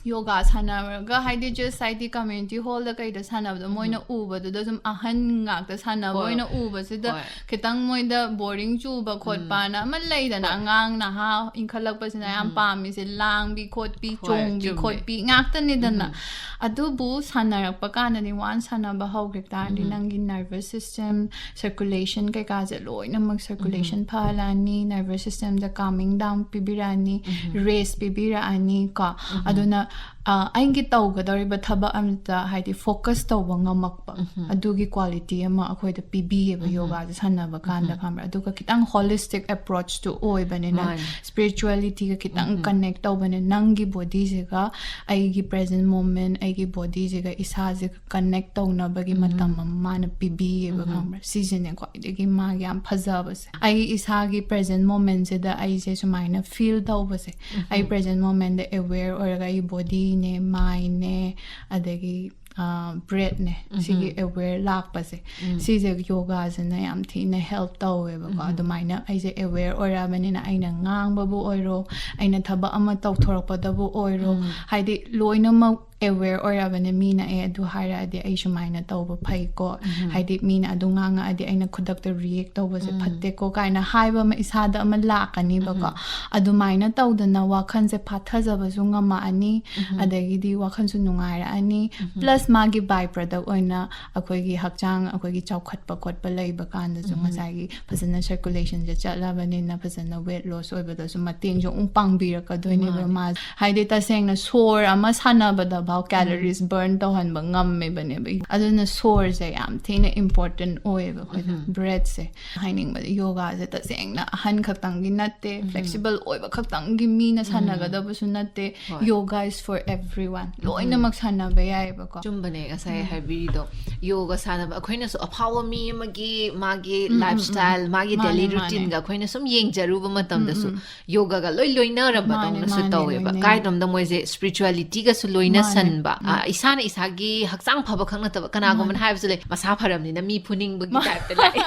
ꯌꯣꯒꯥ ꯁꯥꯟꯅꯔꯒ, ꯍꯥꯏꯗꯤ just ꯍꯥꯏꯗꯤ ꯀꯝꯃ꯭ꯌꯨꯅꯤꯇꯤ ꯍꯣꯜꯗ ꯀꯩꯗ ꯁꯥꯟꯅꯕꯗꯣ ꯃꯣꯏꯅ ꯎꯕꯗꯨꯗ ꯁꯨꯝ ꯑꯍꯟ ꯉꯥꯛꯇ ꯁꯥꯟꯅꯕ ꯍꯣꯏ. ꯑꯣꯏꯅ ꯎꯕꯁꯤꯗ ꯍꯣꯏ. ꯈꯤꯇꯪ ꯃꯣꯏꯗ ꯕꯣꯔꯤꯡ ꯆꯨꯕ ꯈꯣꯠꯄꯅ ꯑꯃ ꯂꯩꯗꯅ, ꯍꯣꯏ. ꯑꯉꯥꯡ ꯅꯍꯥ ꯏꯟꯈꯠꯂꯛꯄꯁꯤꯅ ꯌꯥꯝ ꯄꯥꯝꯃꯤꯁꯦ ꯂꯥꯡꯕꯤ ꯈꯣꯠꯄꯤ, ꯍꯣꯏ, ꯆꯣꯡꯕꯤ ꯆꯨꯝꯃꯦ. ꯈꯣꯠꯄꯤ ꯉꯥꯛꯇꯅꯤꯗꯅ. ꯑꯗꯨꯕꯨ ꯁꯥꯟꯅꯔꯛꯄ ꯀꯥꯟꯗꯗꯤ, ꯋꯥꯟ ꯁꯥꯟꯅꯕ ꯍꯧꯈꯤꯕ ꯇꯥꯔꯗꯤ, ꯅꯪꯒꯤ nervous system, circulation ꯀꯩꯀꯥꯁꯦ ꯂꯣꯏꯅꯃꯛ circulation ꯐꯍꯜꯂꯛꯑꯅꯤ, nervous systemꯗ calming down ꯄꯤꯕꯤꯔꯛꯑꯅꯤ, rest ꯄꯤꯕꯤꯔꯛꯑꯅꯤ ꯀꯣ. ꯑꯗꯨꯅ ꯑ, ꯑꯩꯒꯤ ꯇꯧꯒꯗꯧꯔꯤꯕ ꯊꯕꯛ ꯑꯃꯇ, ꯍꯥꯏꯗꯤ, focus ꯇꯧꯕ ꯉꯝꯃꯛꯄ, ꯑꯗꯨꯒꯤ quality ꯑꯃ ꯑꯩꯈꯣꯏꯗ ꯄꯤꯕꯤꯌꯦꯕ ꯌꯣꯒꯥꯁꯦ ꯁꯥꯟꯅꯕ ꯀꯥꯟꯗ, ꯈꯪꯕ꯭ꯔꯥ? ꯑꯗꯨꯒ ꯈꯤꯇꯪ holistic approachꯇꯨ ꯑꯣꯏꯕꯅꯤꯅ, ꯃꯥꯅꯦ. spiritualityꯒ ꯈꯤꯇꯪ connect ꯇꯧꯕꯅꯦ. ꯅꯪꯒꯤ bodyꯁꯤꯒ ꯑꯩꯒꯤ present moment, ꯑꯩꯒꯤ bodyꯁꯤꯒ ꯏꯁꯥꯁꯤꯒ connect ꯇꯧꯅꯕꯒꯤ ꯃꯇꯝ ꯑꯃ ꯃꯥꯅ ꯄꯤꯕꯤꯌꯦꯕ, ꯈꯪꯕ꯭ꯔꯥ? ꯁꯤꯁꯤꯅꯦ ꯈ꯭ꯋꯥꯏꯗꯒꯤ ꯃꯥꯒꯤ ꯌꯥꯝ ꯐꯖꯕꯁꯦ꯫ ꯑꯩ ꯏꯁꯥꯒꯤ present momentꯁꯤꯗ ꯑꯩꯁꯦ ꯁꯨꯃꯥꯏꯅ feel ꯇꯧꯕꯁꯦ, ꯑꯩ present momentꯗ aware ꯑꯣꯏꯔꯒ ꯑꯩ bodyꯅꯦ, mindꯅꯦ, ꯑꯗꯒꯤ breathꯅꯦ, ꯁꯤꯒꯤ aware ꯂꯥꯛꯄꯁꯦ, ꯁꯤꯁꯦ ꯌꯣꯒꯥꯁꯤꯅ ꯌꯥꯝ ꯊꯤꯅ help ꯇꯧꯋꯦꯕꯀꯣ. ꯑꯗꯨꯃꯥꯏꯅ ꯑꯩꯁꯦ aware ꯑꯣꯏꯔꯛꯑꯕꯅꯤꯅ, ꯑꯩꯅ ꯉꯥꯡꯕꯕꯨ ꯑꯣꯏꯔꯣ, ꯑꯩꯅ ꯊꯕꯛ ꯑꯃ ꯇꯧꯊꯣꯔꯛꯄꯗꯕꯨ ꯑꯣꯏꯔꯣ, ꯍꯥꯏꯗꯤ, ꯂꯣꯏꯅꯃꯛ aware ꯑꯣꯏꯔꯛꯑꯕꯅꯦ꯫ ꯃꯤꯅ "ꯑꯦ, ꯑꯗꯨ ꯍꯥꯏꯔꯛꯑꯗꯤ ꯑꯩ ꯁꯨꯃꯥꯏꯅ ꯇꯧꯕ ꯐꯩꯀꯣ", ꯍꯥꯏꯗꯤ, ꯃꯤꯅ ꯑꯗꯨ ꯉꯥꯡꯉꯛꯑꯗꯤ ꯑꯩꯅ ꯈꯨꯗꯛꯇ react ꯇꯧꯕꯁꯦ ꯐꯠꯇꯦꯀꯣ ꯀꯥꯏꯅ ꯍꯥꯏꯕ ꯑꯃ ꯏꯁꯥꯗ ꯑꯃ ꯂꯥꯛꯀꯅꯤꯕꯀꯣ. ꯑꯗꯨꯃꯥꯏꯅ ꯇꯧꯗꯅ ꯋꯥꯈꯜꯁꯦ ꯐꯥꯊꯖꯕꯁꯨ ꯉꯝꯃꯛꯑꯅꯤ, ꯑꯗꯒꯤꯗꯤ ꯋꯥꯈꯜꯁꯨ ꯅꯨꯡꯉꯥꯏꯔꯛꯑꯅꯤ. Plus ꯃꯥꯒꯤ by product ꯑꯣꯏꯅ ꯑꯩꯈꯣꯏꯒꯤ ꯍꯛꯆꯥꯡ, ꯑꯩꯈꯣꯏꯒꯤ ꯆꯥꯎꯈꯠꯄ ꯈꯣꯠꯄ ꯂꯩꯕ ꯀꯥꯟꯗꯁꯨ ꯉꯁꯥꯏꯒꯤ ꯐꯖꯅ circulationꯁꯦ ꯆꯠꯂꯕꯅꯤꯅ, ꯐꯖꯅ weight loss ꯑꯣꯏꯕꯗꯁꯨ ꯃꯇꯦꯡꯁꯨ ꯑꯃꯨꯛ ꯄꯥꯡꯕꯤꯔꯛꯀꯗꯣꯏꯅꯦꯕ ꯃꯥꯁꯦ. ꯍꯥꯏꯗꯤ, ꯇꯁꯦꯡꯅ ꯁꯣꯔ ꯑꯃ ꯁꯥꯟꯅꯕꯗꯐꯥꯎ calories burn ꯇꯧꯍꯟꯕ ꯉꯝꯃꯦꯕꯅꯦꯕ. ꯑꯗꯨꯅ ꯁꯣꯔꯁꯦ ꯌꯥꯝ ꯊꯤꯅ important ꯑꯣꯏꯌꯦꯕ ꯑꯩꯈꯣꯏꯗ, breathꯁꯦ. ꯍꯥꯏꯅꯤꯡꯕꯗꯤ, ꯌꯣꯒꯥꯁꯦ ꯇꯁꯦꯡꯅ ꯑꯍꯟ ꯈꯛꯇꯪꯒꯤ ꯅꯠꯇꯦ, flexible ꯑꯣꯏꯕ ꯈꯛꯇꯪꯒꯤ ꯃꯤꯅ ꯁꯥꯟꯅꯒꯗꯕꯁꯨ ꯅꯠꯇꯦ. ꯍꯣꯏ. Yoga is for everyone. ꯂꯣꯏꯅꯃꯛ ꯁꯥꯟꯅꯕ ꯌꯥꯏꯑꯕꯀꯣ. ꯆꯨꯝꯕꯅꯦ, ꯉꯁꯥꯏ ꯍꯥꯏꯕꯤꯔꯤꯗꯣ, ꯌꯣꯒ ꯁꯥꯟꯅꯕ ꯑꯩꯈꯣꯏꯅꯁꯨ ꯑꯐꯥꯎꯕ ꯃꯤ ꯑꯃꯒꯤ ꯃꯥꯒꯤ lifestyle, ꯃꯥꯒꯤ ꯃꯥꯅꯦ, daily ꯃꯥꯅꯦ. routinega ꯑꯩꯈꯣꯏꯅ ꯁꯨꯝ ꯌꯦꯡꯖꯔꯨꯕ ꯃꯇꯝꯗꯁꯨ ꯌꯣꯒꯒ ꯂꯣꯏ ꯃꯥꯅꯦ, ꯂꯣꯏꯅꯔꯕꯗꯧꯅꯁꯨ ꯃꯥꯅꯦ, ꯇꯧꯋꯦꯕ. ꯂꯣꯏꯅꯩ. ꯀꯥꯏꯗꯅꯣꯝꯗ ꯃꯣꯏꯁꯦ spiritualityꯒꯁꯨ ꯂꯣꯏꯅ ꯃꯥꯅꯦ, ꯇꯟꯕ, ꯑ, ꯏꯁꯥꯅ ꯏꯁꯥꯒꯤ ꯍꯛꯆꯥꯡ ꯐꯕ ꯈꯛ ꯅꯠꯇꯕ, ꯀꯅꯥꯒꯨꯝꯕꯅ ꯍꯥꯏꯕꯁꯨ ꯂꯩ, "ꯃꯁꯥ ꯐꯔꯝꯅꯤꯅ ꯃꯤ ꯐꯨꯅꯤꯡꯕꯒꯤ ꯇꯥꯏꯞꯇ ꯂꯥꯛꯑꯦ"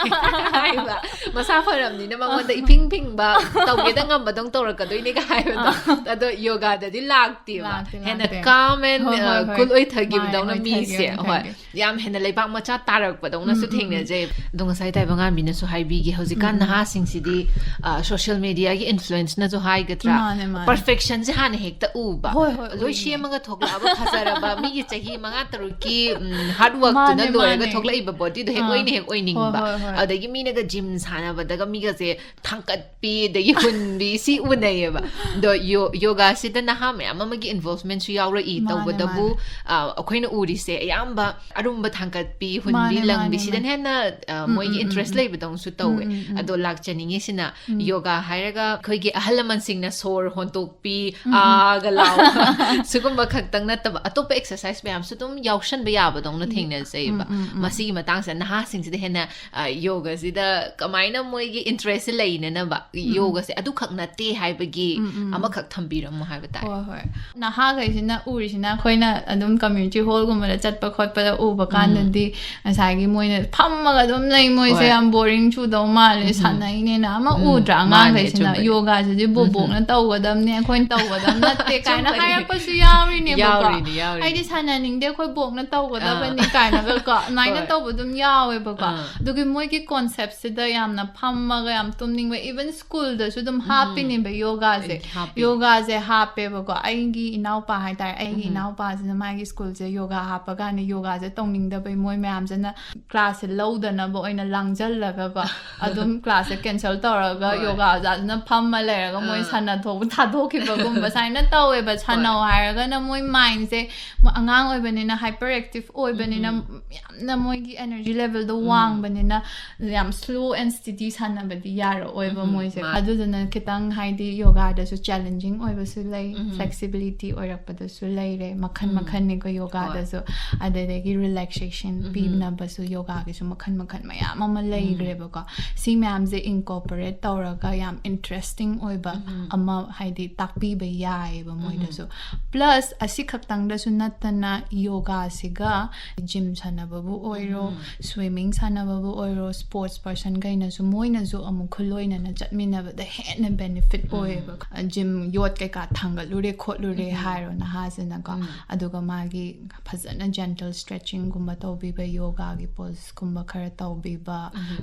ꯍꯥꯏꯕ, "ꯃꯁꯥ ꯐꯔꯝꯅꯤꯅ ꯃꯉꯣꯟꯗ ꯏꯐꯤꯡ ꯐꯤꯡꯕ, ꯇꯧꯒꯦꯗ ꯉꯝꯕꯗꯧ ꯇꯧꯔꯛꯀꯗꯣꯏꯅꯦꯒ" ꯍꯥꯏꯕꯗꯣ꯫ ꯑꯗꯣ ꯌꯣꯒꯥꯗꯗꯤ ꯂꯥꯛꯇꯦꯕ꯫ ꯂꯥꯛꯇꯦ, ꯍꯦꯟꯅ ꯂꯥꯛꯇꯦ꯫ Calm and, ꯍꯣꯏ, ꯍꯣꯏ, ꯑ, ꯍꯣꯏ꯫ Cool ꯑꯣꯏꯊꯈꯤꯕꯗꯧꯅ ꯃꯥꯅꯦ, ꯃꯤꯁꯦ꯫ ꯑꯣꯏꯊꯈꯤ, ꯍꯣꯏ꯫ ꯑꯣꯏꯊꯈꯤ꯫ ꯌꯥꯝ ꯍꯦꯟꯅ ꯂꯩꯕꯥꯛ ꯃꯆꯥ ꯇꯥꯔꯛꯄꯗꯧꯅꯁꯨ ꯎꯝ, ꯎꯝ, ꯎꯝ꯫ ꯊꯦꯡꯅꯖꯩ꯫ ꯑꯗꯣ ꯉꯁꯥꯏ ꯇꯥꯏꯕꯪꯉꯥꯟꯕꯤꯅꯁꯨ ꯍꯥꯏꯕꯤꯒꯦ, ꯍꯧꯖꯤꯛꯀꯥꯟ ꯎꯝ, ꯎꯝ꯫ ꯅꯍꯥꯁꯤꯡꯁꯤꯗꯤ, ꯑ, social mediaꯒꯤ influenceꯅꯁꯨ ꯍꯥꯏꯒꯗ꯭ꯔꯥ, ꯃꯥꯅꯦ, ꯃꯥꯅꯦ꯫ Perfectionꯁꯦ ꯍꯥꯟꯅ ꯍꯦꯛꯇ ꯎꯕ꯫ ꯍꯣꯏ, ꯍꯣꯏ, ꯂꯣꯏ ꯎꯏꯅꯦ꯫ ꯁꯦꯝꯃꯒ ꯊꯣꯛꯂꯛꯑꯕ ꯐꯖꯔꯕ, ꯃꯤꯒꯤ ꯆꯍꯤ ꯃꯉꯥ ꯇꯔꯨꯛꯀꯤ, ꯎꯝ, hard workꯇꯨꯅ ꯃꯥꯅꯦ, ꯂꯣꯏꯔꯒ ꯃꯥꯅꯦ꯫ ꯊꯣꯛꯂꯛꯏꯕ bodyꯗꯣ ꯍꯦꯛ ꯑꯥ꯫ ꯑꯣꯏꯅ ꯍꯦꯛ ꯑꯣꯏꯅꯤꯡꯕ꯫ ꯍꯣꯏ, ꯍꯣꯏ, ꯍꯣꯏ꯫ ꯑꯗꯒꯤ ꯃꯤꯅꯒ gym ꯁꯥꯟꯅꯕꯗꯒ ꯃꯤꯒꯁꯦ ꯊꯥꯡꯀꯠꯄꯤ, ꯑꯗꯒꯤ ꯍꯨꯟꯕꯤ, ꯁꯤ ꯎꯅꯩꯌꯦꯕ꯫ ꯑꯗꯣ ꯌꯣ-, ꯌꯣꯒꯥꯁꯤꯗ ꯅꯍꯥ ꯃꯌꯥꯝ ꯑꯃꯒꯤ involvementꯁꯨ ꯌꯥꯎꯔꯛꯏ꯫ ꯃꯥꯅꯦ, ꯇꯧꯕꯗꯕꯨ, ꯃꯥꯅꯦ꯫ ꯑ, ꯑꯩꯈꯣꯏꯅ ꯎꯔꯤꯁꯦ ꯑꯌꯥꯝꯕ ꯑꯔꯨꯝꯕ ꯊꯥꯡꯀꯠꯄꯤ, ꯍꯨꯟꯕꯤ, ꯃꯥꯅꯦ, ꯂꯪꯕꯤ, ꯃꯥꯅꯦ, ꯁꯤꯗꯅ ꯃꯥꯅꯦ꯫ ꯍꯦꯟꯅ, ꯑ, ꯎꯝ, ꯃꯣꯏꯒꯤ ꯎꯝ, ꯎꯝ, interest ꯎꯝ꯫ ꯂꯩꯕꯗꯧꯅꯁꯨ ꯇꯧꯋꯦ꯫ ꯎꯝ, ꯎꯝ, ꯎꯝ꯫ ꯑꯗꯣ ꯂꯥꯛꯆꯅꯤꯡꯉꯤꯁꯤꯅ ꯎꯝ꯫ ꯌꯣꯒꯥ ꯍꯥꯏꯔꯒ ꯑꯩꯈꯣꯏꯒꯤ ꯑꯍꯜ ꯂꯃꯟꯁꯤꯡꯅ ꯁꯣꯔ ꯍꯣꯟꯇꯣꯛꯄꯤ, ꯎꯝ, ꯎꯝ꯫ "ꯑꯥꯒ ꯂꯥꯎ" ꯁꯤꯒꯨꯝꯕ ꯈꯛꯇꯪ ꯅꯠꯇꯕ ꯑꯇꯣꯞꯄ exercise ꯃꯌꯥꯝꯁꯨ ꯑꯗꯨꯝ ꯌꯥꯎꯁꯟꯕ ꯌꯥꯕꯗꯧꯅ ꯊꯦꯡꯅꯖꯩꯕ꯫ ꯎꯝ, ꯎꯝ, ꯎꯝ꯫ ꯃꯁꯤꯒꯤ ꯃꯇꯥꯡꯁꯤꯗ ꯅꯍꯥꯁꯤꯡꯁꯤꯗ ꯍꯦꯟꯅ, ꯑ, ꯌꯣꯒꯁꯤꯗ ꯀꯃꯥꯏꯅ ꯃꯣꯏꯒꯤ interestꯁꯦ ꯂꯩꯅꯅꯕ, ꯎꯝ, ꯎꯝ꯫ ꯌꯣꯒꯁꯦ ꯑꯗꯨꯈꯛ ꯅꯠꯇꯦ ꯍꯥꯏꯕꯒꯤ ꯎꯝ, ꯎꯝ꯫ ꯑꯃꯈꯛ ꯊꯝꯕꯤꯔꯝꯃꯣ ꯍꯥꯏꯕ ꯇꯥꯔꯦ꯫ ꯍꯣꯏ, ꯍꯣꯏ꯫ ꯅꯍꯥꯈꯩꯁꯤꯅ ꯎꯔꯤꯁꯤꯅ ꯑꯩꯈꯣꯏꯅ ꯑꯗꯨꯝ community hallꯒꯨꯝꯕꯗ ꯆꯠꯄ ꯈꯣꯠꯄꯗ ꯎꯕ ꯎꯝ꯫ ꯀꯥꯟꯗꯗꯤ ꯉꯁꯥꯏꯒꯤ ꯃꯣꯏꯅ ꯐꯝꯃꯒ ꯑꯗꯨꯝ ꯂꯩ, ꯃꯣꯏꯁꯦ ꯍꯣꯏ꯫ ꯌꯥꯝ boring ꯆꯨꯗꯧ ꯃꯥꯜꯂꯦ, ꯎꯝ꯫ ꯁꯥꯟꯅꯩꯅꯦꯅ ꯑꯃ ꯎꯝ꯫ ꯎꯗ꯭ꯔꯥ? ꯃꯥꯅꯦ, ꯑꯉꯥꯡꯈꯩꯁꯤꯅ ꯆꯨꯝꯕꯅꯦ꯫ ꯌꯣꯒꯥꯁꯤꯗꯤ ꯎꯝ꯫ ꯕꯣꯕꯣꯛꯅ ꯇꯧꯒꯗꯕꯅꯦ, ꯑꯩꯈꯣꯏꯅ ꯇꯧꯒꯗꯕ ꯅꯠꯇꯦ ꯀꯥꯏꯅ ꯆꯨꯝꯕꯅꯦ꯫ ꯍꯥꯏꯔꯛꯄꯁꯨ ꯌꯥꯎꯔꯤꯅꯦꯕꯀꯣ꯫ ꯌꯥꯎꯔꯤꯅꯦ, ꯌꯥꯎꯔꯤꯅꯦ꯫ "ꯑꯩꯗꯤ ꯁꯥꯟꯅꯅꯤꯡꯗꯦ, ꯑꯩꯈꯣꯏ ꯕꯣꯛꯅ ꯇꯧꯒꯗꯕꯅꯤ" ꯑꯥ꯫ ꯀꯥꯏꯅꯒꯀꯣ, ꯑꯗꯨꯃꯥꯏꯅ ꯍꯣꯏ꯫ ꯇꯧꯕ ꯑꯗꯨꯝ ꯌꯥꯎꯋꯦꯕꯀꯣ꯫ ꯑꯥ꯫ ꯑꯗꯨꯒꯤ ꯃꯣꯏꯒꯤ conceptꯁꯤꯗ ꯌꯥꯝꯅ ꯐꯝꯃꯒ ꯌꯥꯝ ꯇꯨꯝꯅꯤꯡꯕ, even schoolꯗꯁꯨ ꯑꯗꯨꯝ ꯎꯝ꯫ ꯍꯥꯞꯄꯤꯅꯦꯕ ꯌꯣꯒꯥꯁꯦ꯫ ꯍꯥꯞꯄꯤ꯫ ꯌꯣꯒꯥꯁꯦ ꯍꯥꯞꯄꯦꯕꯀꯣ꯫ ꯑꯩꯒꯤ ꯏꯅꯥꯎꯄꯥ ꯍꯥꯏꯇꯥꯔꯦ, ꯑꯩꯒꯤ ꯎꯝ꯫ ꯏꯅꯥꯎꯄꯥꯁꯤꯅ ꯃꯥꯒꯤ schoolꯁꯦ ꯌꯣꯒꯥ ꯍꯥꯞꯄ ꯀꯥꯟꯗ ꯌꯣꯒꯥꯁꯦ ꯇꯧꯅꯤꯡꯗꯕꯩ ꯃꯣꯏ ꯃꯌꯥꯝꯁꯤꯅ classꯁꯦ ꯂꯧꯗꯅꯕ ꯑꯣꯏꯅ ꯂꯥꯡꯖꯜꯂꯒꯀꯣ, ꯑꯗꯨꯝ classꯁꯦ cancel ꯇꯧꯔꯒ ꯍꯣꯏ꯫ ꯌꯣꯒꯥ ꯑꯣꯖꯥꯗꯨꯅ ꯐꯝꯃ ꯂꯩꯔꯒ ꯃꯣꯏ ꯑꯥ꯫ ꯁꯥꯟꯅꯊꯣꯛ-, ꯊꯥꯗꯣꯛꯈꯤꯕꯒꯨꯝꯕ ꯁꯨꯃꯥꯏꯅ ꯇꯧꯋꯦꯕ꯫ ꯍꯣꯏ꯫ ꯁꯥꯟꯅꯧ ꯍꯥꯏꯔꯒꯅ ꯃꯣꯏ mindꯁꯦ, ꯃꯣꯏ ꯑꯉꯥꯡ ꯑꯣꯏꯕꯅꯤꯅ, hyperactive ꯑꯣꯏꯕꯅꯤꯅ, ꯎꯝ꯫ ꯌꯥꯝꯅ ꯃꯣꯏꯒꯤ energy levelꯗꯣ ꯎꯝ꯫ ꯋꯥꯡꯕꯅꯤꯅ ꯌꯥꯝ slow and steady ꯁꯥꯟꯅꯕꯗꯤ ꯌꯥꯔꯛꯑꯣꯏꯕ ꯎꯝ, ꯃꯣꯏꯁꯦ꯫ ꯃꯥꯅꯦ꯫ ꯑꯗꯨꯗꯨꯅ ꯈꯤꯇꯪ ꯍꯥꯏꯗꯤ ꯌꯣꯒꯥꯗꯁꯨ challenging ꯑꯣꯏꯕꯁꯨ ꯂꯩ, ꯎꯝ꯫ Flexibility ꯑꯣꯏꯔꯛꯄꯗꯁꯨ ꯂꯩꯔꯦ, ꯃꯈꯜ ꯎꯝ꯫ ꯃꯈꯜꯅꯤꯀꯣ ꯌꯣꯒꯥꯗꯁꯨ꯫ ꯍꯣꯏ꯫ ꯑꯗꯨꯗꯒꯤ relaxation ꯎꯝ꯫ ꯄꯤꯅꯕꯁꯨ ꯌꯣꯒꯥꯒꯤꯁꯨ ꯃꯈꯜ ꯃꯈꯜ ꯃꯌꯥꯝ ꯑꯃ ꯎꯝ꯫ ꯂꯩꯈ꯭ꯔꯦꯕꯀꯣ꯫ ꯁꯤ ꯃꯌꯥꯝꯁꯦ incorporate ꯇꯧꯔꯒ ꯌꯥꯝ interesting ꯑꯣꯏꯕ ꯎꯝ꯫ ꯑꯃ ꯍꯥꯏꯗꯤ ꯇꯥꯛꯄꯤꯕ ꯌꯥꯏꯌꯦꯕ ꯎꯝ꯫ ꯃꯣꯏꯗꯁꯨ꯫ Plus ꯑꯁꯤ ꯈꯛꯇꯪ ꯈꯛꯇꯪꯗꯁꯨ ꯅꯠꯇꯅ ꯌꯣꯒꯥꯁꯤꯒ ꯖꯤꯝ ꯁꯥꯟꯅꯕꯕꯨ ꯑꯣꯏꯔꯣ, ꯁ꯭ꯋꯤꯃꯤꯡ ꯁꯥꯟꯅꯕꯕꯨ ꯑꯣꯏꯔꯣ, ꯁ꯭ꯄꯣꯔꯠꯁ ꯄꯔꯁꯟꯈꯩꯅꯁꯨ ꯃꯣꯏꯅꯁꯨ ꯑꯃꯨꯛ ꯈꯨꯂꯣꯏꯅꯅ ꯆꯠꯃꯤꯟꯅꯕꯗ ꯍꯦꯟꯅ ꯕꯦꯅꯤꯐꯤꯠ ꯑꯣꯏꯌꯦꯕ꯫ ꯖꯤꯝ ꯌꯣꯠ ꯀꯩꯀꯥ ꯊꯥꯡꯒꯠꯂꯨꯔꯦ ꯈꯣꯠꯂꯨꯔꯦ ꯍꯥꯏꯔꯣ ꯅꯍꯥꯁꯤꯅꯀꯣ, ꯑꯗꯨꯒ ꯃꯥꯒꯤ ꯐꯖꯅ ꯖꯦꯟꯇꯜ ꯁ꯭ꯇ꯭ꯔꯦꯆꯤꯡꯒꯨꯝꯕ ꯇꯧꯕꯤꯕ, ꯌꯣꯒꯥꯒꯤ ꯄꯣꯁꯀꯨꯝꯕ ꯈꯔ ꯇꯧꯕꯤꯕ,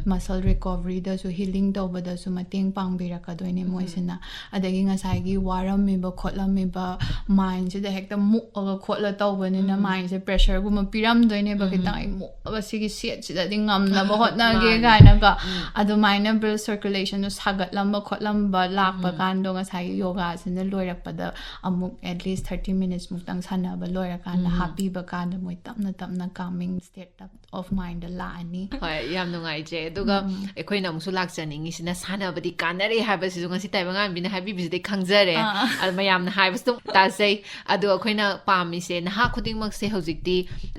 ꯃꯁꯜ ꯔꯤꯀꯣꯚꯔꯤꯗꯁꯨ, ꯍꯤꯂꯤꯡ ꯇꯧꯕꯗꯁꯨ ꯃꯇꯦꯡ ꯄꯥꯡꯕꯤꯔꯛꯀꯗꯣꯏꯅꯦ ꯃꯣꯏꯁꯤꯅ꯫ ꯑꯗꯒꯤ ꯉꯁꯥꯏꯒꯤ ꯋꯥꯔꯝꯃꯤꯕ ꯈꯣꯠꯂꯝꯃꯤꯕ ꯃꯥꯏꯟꯁꯤꯗ ꯍꯦꯛꯇ ꯃꯨꯛꯑꯒ ꯈꯣꯠꯂ ꯇꯧꯕꯅꯤꯅ ꯃꯥꯏꯟꯁꯦ ꯄ꯭ꯔꯦꯁꯔꯒꯨꯝꯕ ꯄꯤꯔꯝꯗꯣꯏꯅꯦꯕ꯫ ꯈꯤꯇꯪ ꯑꯩ ꯃꯨꯛꯑꯒ ꯁꯤꯒꯤ ꯁꯦꯠꯁꯤꯗꯗꯤ ꯉꯝꯅꯕ ꯍꯣꯠꯅꯒꯦ ꯃꯥꯅꯦ꯫ ꯀꯥꯏꯅꯒ꯫ ꯑꯗꯨꯃꯥꯏꯅ ꯕ꯭ꯂꯗ ꯁꯔꯀꯨꯂꯦꯁꯟꯗꯣ ꯁꯥꯒꯠꯂꯝꯕ ꯈꯣꯠꯂꯝꯕ ꯂꯥꯛꯄ ꯀꯥꯟꯗꯣ ꯉꯁꯥꯏꯒꯤ ꯌꯣꯒꯥꯁꯤꯅ ꯂꯣꯏꯔꯛꯄꯗ ꯑꯃꯨꯛ at least thirty minutes ꯃꯨꯛꯇꯪ ꯁꯥꯟꯅꯕ ꯂꯣꯏꯔꯀꯥꯟꯗ ꯍꯥꯞꯄꯤꯕ ꯀꯥꯟꯗ ꯃꯣꯏ ꯇꯞꯅ ꯇꯞꯅ calming state of mind ꯂꯥꯛꯑꯅꯤ꯫ ꯍꯣꯏ, ꯌꯥꯝ ꯅꯨꯡꯉꯥꯏꯖꯩ꯫ ꯑꯗꯨꯒ ꯑꯩꯈꯣꯏꯅ ꯑꯃꯨꯛꯁꯨ ꯂꯥꯛꯆꯅꯤꯡꯉꯤꯁꯤꯅ ꯁꯥꯟꯅꯕꯗꯤ ꯀꯥꯟꯅꯔꯦ ꯍꯥꯏꯕꯁꯤꯁꯨ ꯉꯁꯤ ꯇꯥꯏꯕꯪꯉꯥꯟꯕꯤꯅ ꯍꯥꯏꯕꯤꯕꯁꯤꯗꯩ ꯈꯪꯖꯔꯦ꯫ ꯑꯥ꯫ ꯑꯗ ꯃꯌꯥꯝꯅ ꯍꯥꯏꯕꯁꯨ ꯑꯗꯨꯝ ꯇꯥꯖꯩ꯫ ꯑꯗꯣ ꯑꯩꯈꯣꯏꯅ ꯄꯥꯝꯃꯤꯁꯦ ꯅꯍꯥ ꯈꯨꯗꯤꯡꯃꯛꯁꯦ ꯍꯧꯖꯤꯛꯇꯤ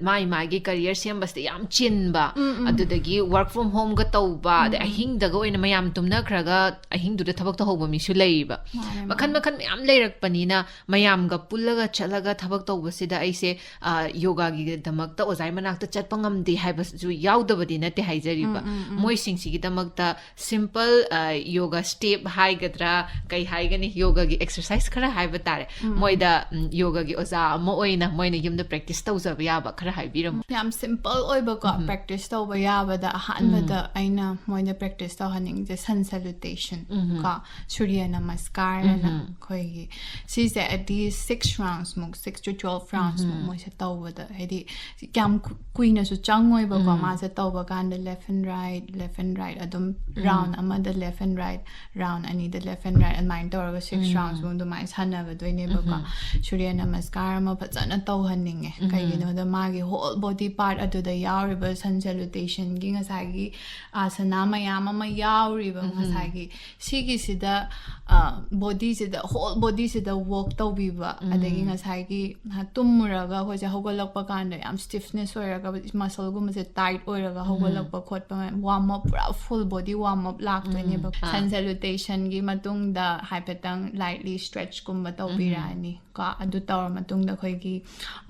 ꯃꯥꯏ ꯃꯥꯒꯤ ꯀꯔꯤꯌꯔ ꯁꯦꯝꯕꯁꯤꯗ ꯌꯥꯝ ꯆꯤꯟꯕ, ꯑꯗꯨꯗꯒꯤ work from homeꯒ ꯇꯧꯕ, ꯑꯗꯩ ꯑꯍꯤꯡꯗꯒ ꯑꯣꯏꯅ ꯃꯌꯥꯝ ꯇꯨꯝꯅꯈ꯭ꯔꯒ ꯑꯍꯤꯡꯗꯨꯗ ꯊꯕꯛ ꯇꯧꯍꯧꯕ ꯃꯤꯁꯨ ꯂꯩꯔꯤꯕ꯫ ꯃꯥꯅꯦ, ꯃꯈꯟ ꯃꯥꯅꯦ꯫ ꯃꯈꯟ ꯃꯌꯥꯝ ꯂꯩꯔꯛꯄꯅꯤꯅ ꯃꯌꯥꯝꯒ ꯄꯨꯜꯂꯒ ꯆꯠꯂꯒ ꯊꯕꯛ ꯇꯧꯕꯁꯤꯗ ꯑꯩꯁꯦ, ꯑ, ꯌꯣꯒꯥꯒꯤꯗꯃꯛꯇ ꯑꯣꯖꯥꯒꯤ ꯃꯅꯥꯛꯇ ꯆꯠꯄ ꯉꯝꯗꯦ ꯍꯥꯏꯕꯁꯨ ꯌꯥꯎꯗꯕꯗꯤ ꯅꯠꯇꯦ ꯍꯥꯏꯖꯔꯤꯕ꯫ ꯎꯝ, ꯎꯝ, ꯎꯝ꯫ ꯃꯣꯏꯁꯤꯡꯁꯤꯒꯤꯗꯃꯛꯇ ꯁꯤꯝꯄꯜ, ꯑ, ꯌꯣꯒꯥ ꯁ꯭ꯇꯦꯞ ꯍꯥꯏꯒꯗ꯭ꯔꯥ, ꯀꯩ ꯍꯥꯏꯒꯅꯤ, ꯌꯣꯒꯥꯒꯤ ꯑꯦꯛꯁꯔꯁꯥꯏꯁ ꯈꯔ ꯍꯥꯏꯕ ꯇꯥꯔꯦ꯫ ꯎꯝ꯫ ꯃꯣꯏꯗ, ꯎꯝ, ꯌꯣꯒꯥꯒꯤ ꯑꯣꯖꯥ ꯑꯃ ꯑꯣꯏꯅ ꯃꯣꯏꯅ ꯌꯨꯝꯗ ꯄ꯭ꯔꯦꯛꯇꯤꯁ ꯇꯧꯖꯕ ꯌꯥꯕ ꯈꯔ ꯍꯥꯏꯕꯤꯔꯝꯃꯨ꯫ ꯌꯥꯝ ꯁꯤꯝꯄꯜ ꯑꯣꯏꯕꯀꯣ, ꯎꯝ꯫ ꯄ꯭ꯔꯦꯛꯇꯤꯁ ꯇꯧꯕ ꯌꯥꯕꯗ ꯑꯍꯥꯟꯕꯗ ꯎꯝ꯫ ꯑꯩꯅ ꯃꯣꯏꯗ ꯄ꯭ꯔꯦꯛꯇꯤꯁ ꯇꯧꯍꯟꯅꯤꯡꯉꯤꯁꯦ ꯁꯟ ꯁꯦꯂꯨꯇꯦꯁꯟ ꯎꯝ꯫ ꯀꯣ, ꯁꯨꯔ꯭ꯌ ꯅꯃꯁꯀꯥꯔ ꯑꯅ ꯎꯝ꯫ ꯑꯩꯈꯣꯏꯒꯤ ꯁꯤꯁꯦ at least six rounds ꯃꯨꯛ, six to twelve rounds ꯃꯨꯛ ꯎꯝ꯫ ꯃꯣꯏꯁꯦ ꯇꯧꯕꯗ, ꯍꯥꯏꯗꯤ ꯀꯌꯥꯝ ꯀꯨ-, ꯀꯨꯏꯅꯁꯨ ꯆꯪꯉꯣꯏꯕꯀꯣ꯫ ꯎꯝ꯫ ꯃꯥꯁꯦ ꯇꯧꯕ ꯀꯥꯟꯗ left and right, left and right ꯑꯗꯨꯝ ꯎꯝ꯫ Round ꯑꯃꯗ left and right, round ꯑꯅꯤꯗ left and right, ꯑꯗꯨꯃꯥꯏꯅ ꯇꯧꯔꯒ six ꯎꯝ꯫ Rounds ꯃꯨꯛ ꯑꯗꯨꯃꯥꯏꯅ ꯁꯥꯟꯅꯒꯗꯣꯏꯅꯦꯕꯀꯣ꯫ ꯎꯝ꯫ ꯁꯨꯔ꯭ꯌ ꯅꯃꯁꯀꯥꯔ ꯑꯃ ꯐꯖꯅ ꯇꯧꯍꯟꯅꯤꯡꯉꯦ꯫ ꯎꯝ꯫ ꯀꯩꯒꯤꯅꯣꯗ ꯃꯥꯒꯤ whole body part ꯑꯗꯨꯗ ꯌꯥꯎꯔꯤꯕ ꯁꯟ ꯁꯦꯂꯨꯇꯦꯁꯟꯒꯤ ꯉꯁꯥꯏꯒꯤ ꯑꯥꯁꯅꯥ ꯃꯌꯥꯝ ꯑꯃ ꯌꯥꯎꯔꯤꯕ ꯎꯝ꯫ ꯉꯁꯥꯏꯒꯤ ꯁꯤꯒꯤꯁꯤꯗ, ꯑ, ꯕꯣꯗꯤꯁꯤꯗ, ꯍꯣꯜ ꯕꯣꯗꯤꯁꯤꯗ ꯋꯣꯛ ꯇꯧꯕꯤꯕ, ꯎꯝ꯫ ꯑꯗꯒꯤ ꯉꯁꯥꯏꯒꯤ, ꯑ, ꯇꯨꯝꯃꯨꯔꯒ ꯑꯩꯈꯣꯏꯁꯦ ꯍꯧꯒꯠꯂꯛꯄ ꯀꯥꯟꯗ ꯌꯥꯝ ꯁ꯭ꯇꯤꯐꯅꯦꯁ ꯑꯣꯏꯔꯒ ꯃꯁꯜꯒꯨꯝꯕꯁꯦ ꯇꯥꯏꯠ ꯑꯣꯏꯔꯒ ꯎꯝ꯫ ꯍꯧꯒꯠꯂꯛꯄ ꯈꯣꯠꯄ, ꯋꯥꯔꯝ ꯑꯞ, ꯄꯨꯔꯥ ꯐꯨꯜ ꯕꯣꯗꯤ ꯋꯥꯔꯝ ꯑꯞ ꯂꯥꯛꯇꯣꯏꯅꯦꯕ꯫ ꯎꯝ꯫ ꯑꯥ꯫ ꯁꯟ ꯁꯦꯂꯨꯇꯦꯁꯟꯒꯤ ꯃꯇꯨꯡꯗ ꯍꯥꯏꯐꯦꯠꯇꯪ ꯂꯥꯏꯠꯂꯤ ꯁ꯭ꯇ꯭ꯔꯦꯆꯀꯨꯝꯕ ꯇꯧꯕꯤꯔꯛꯑꯅꯤ꯫ ꯎꯝ꯫ ꯀꯣ, ꯑꯗꯨ ꯇꯧꯔ ꯃꯇꯨꯡꯗ ꯑꯩꯈꯣꯏꯒꯤ,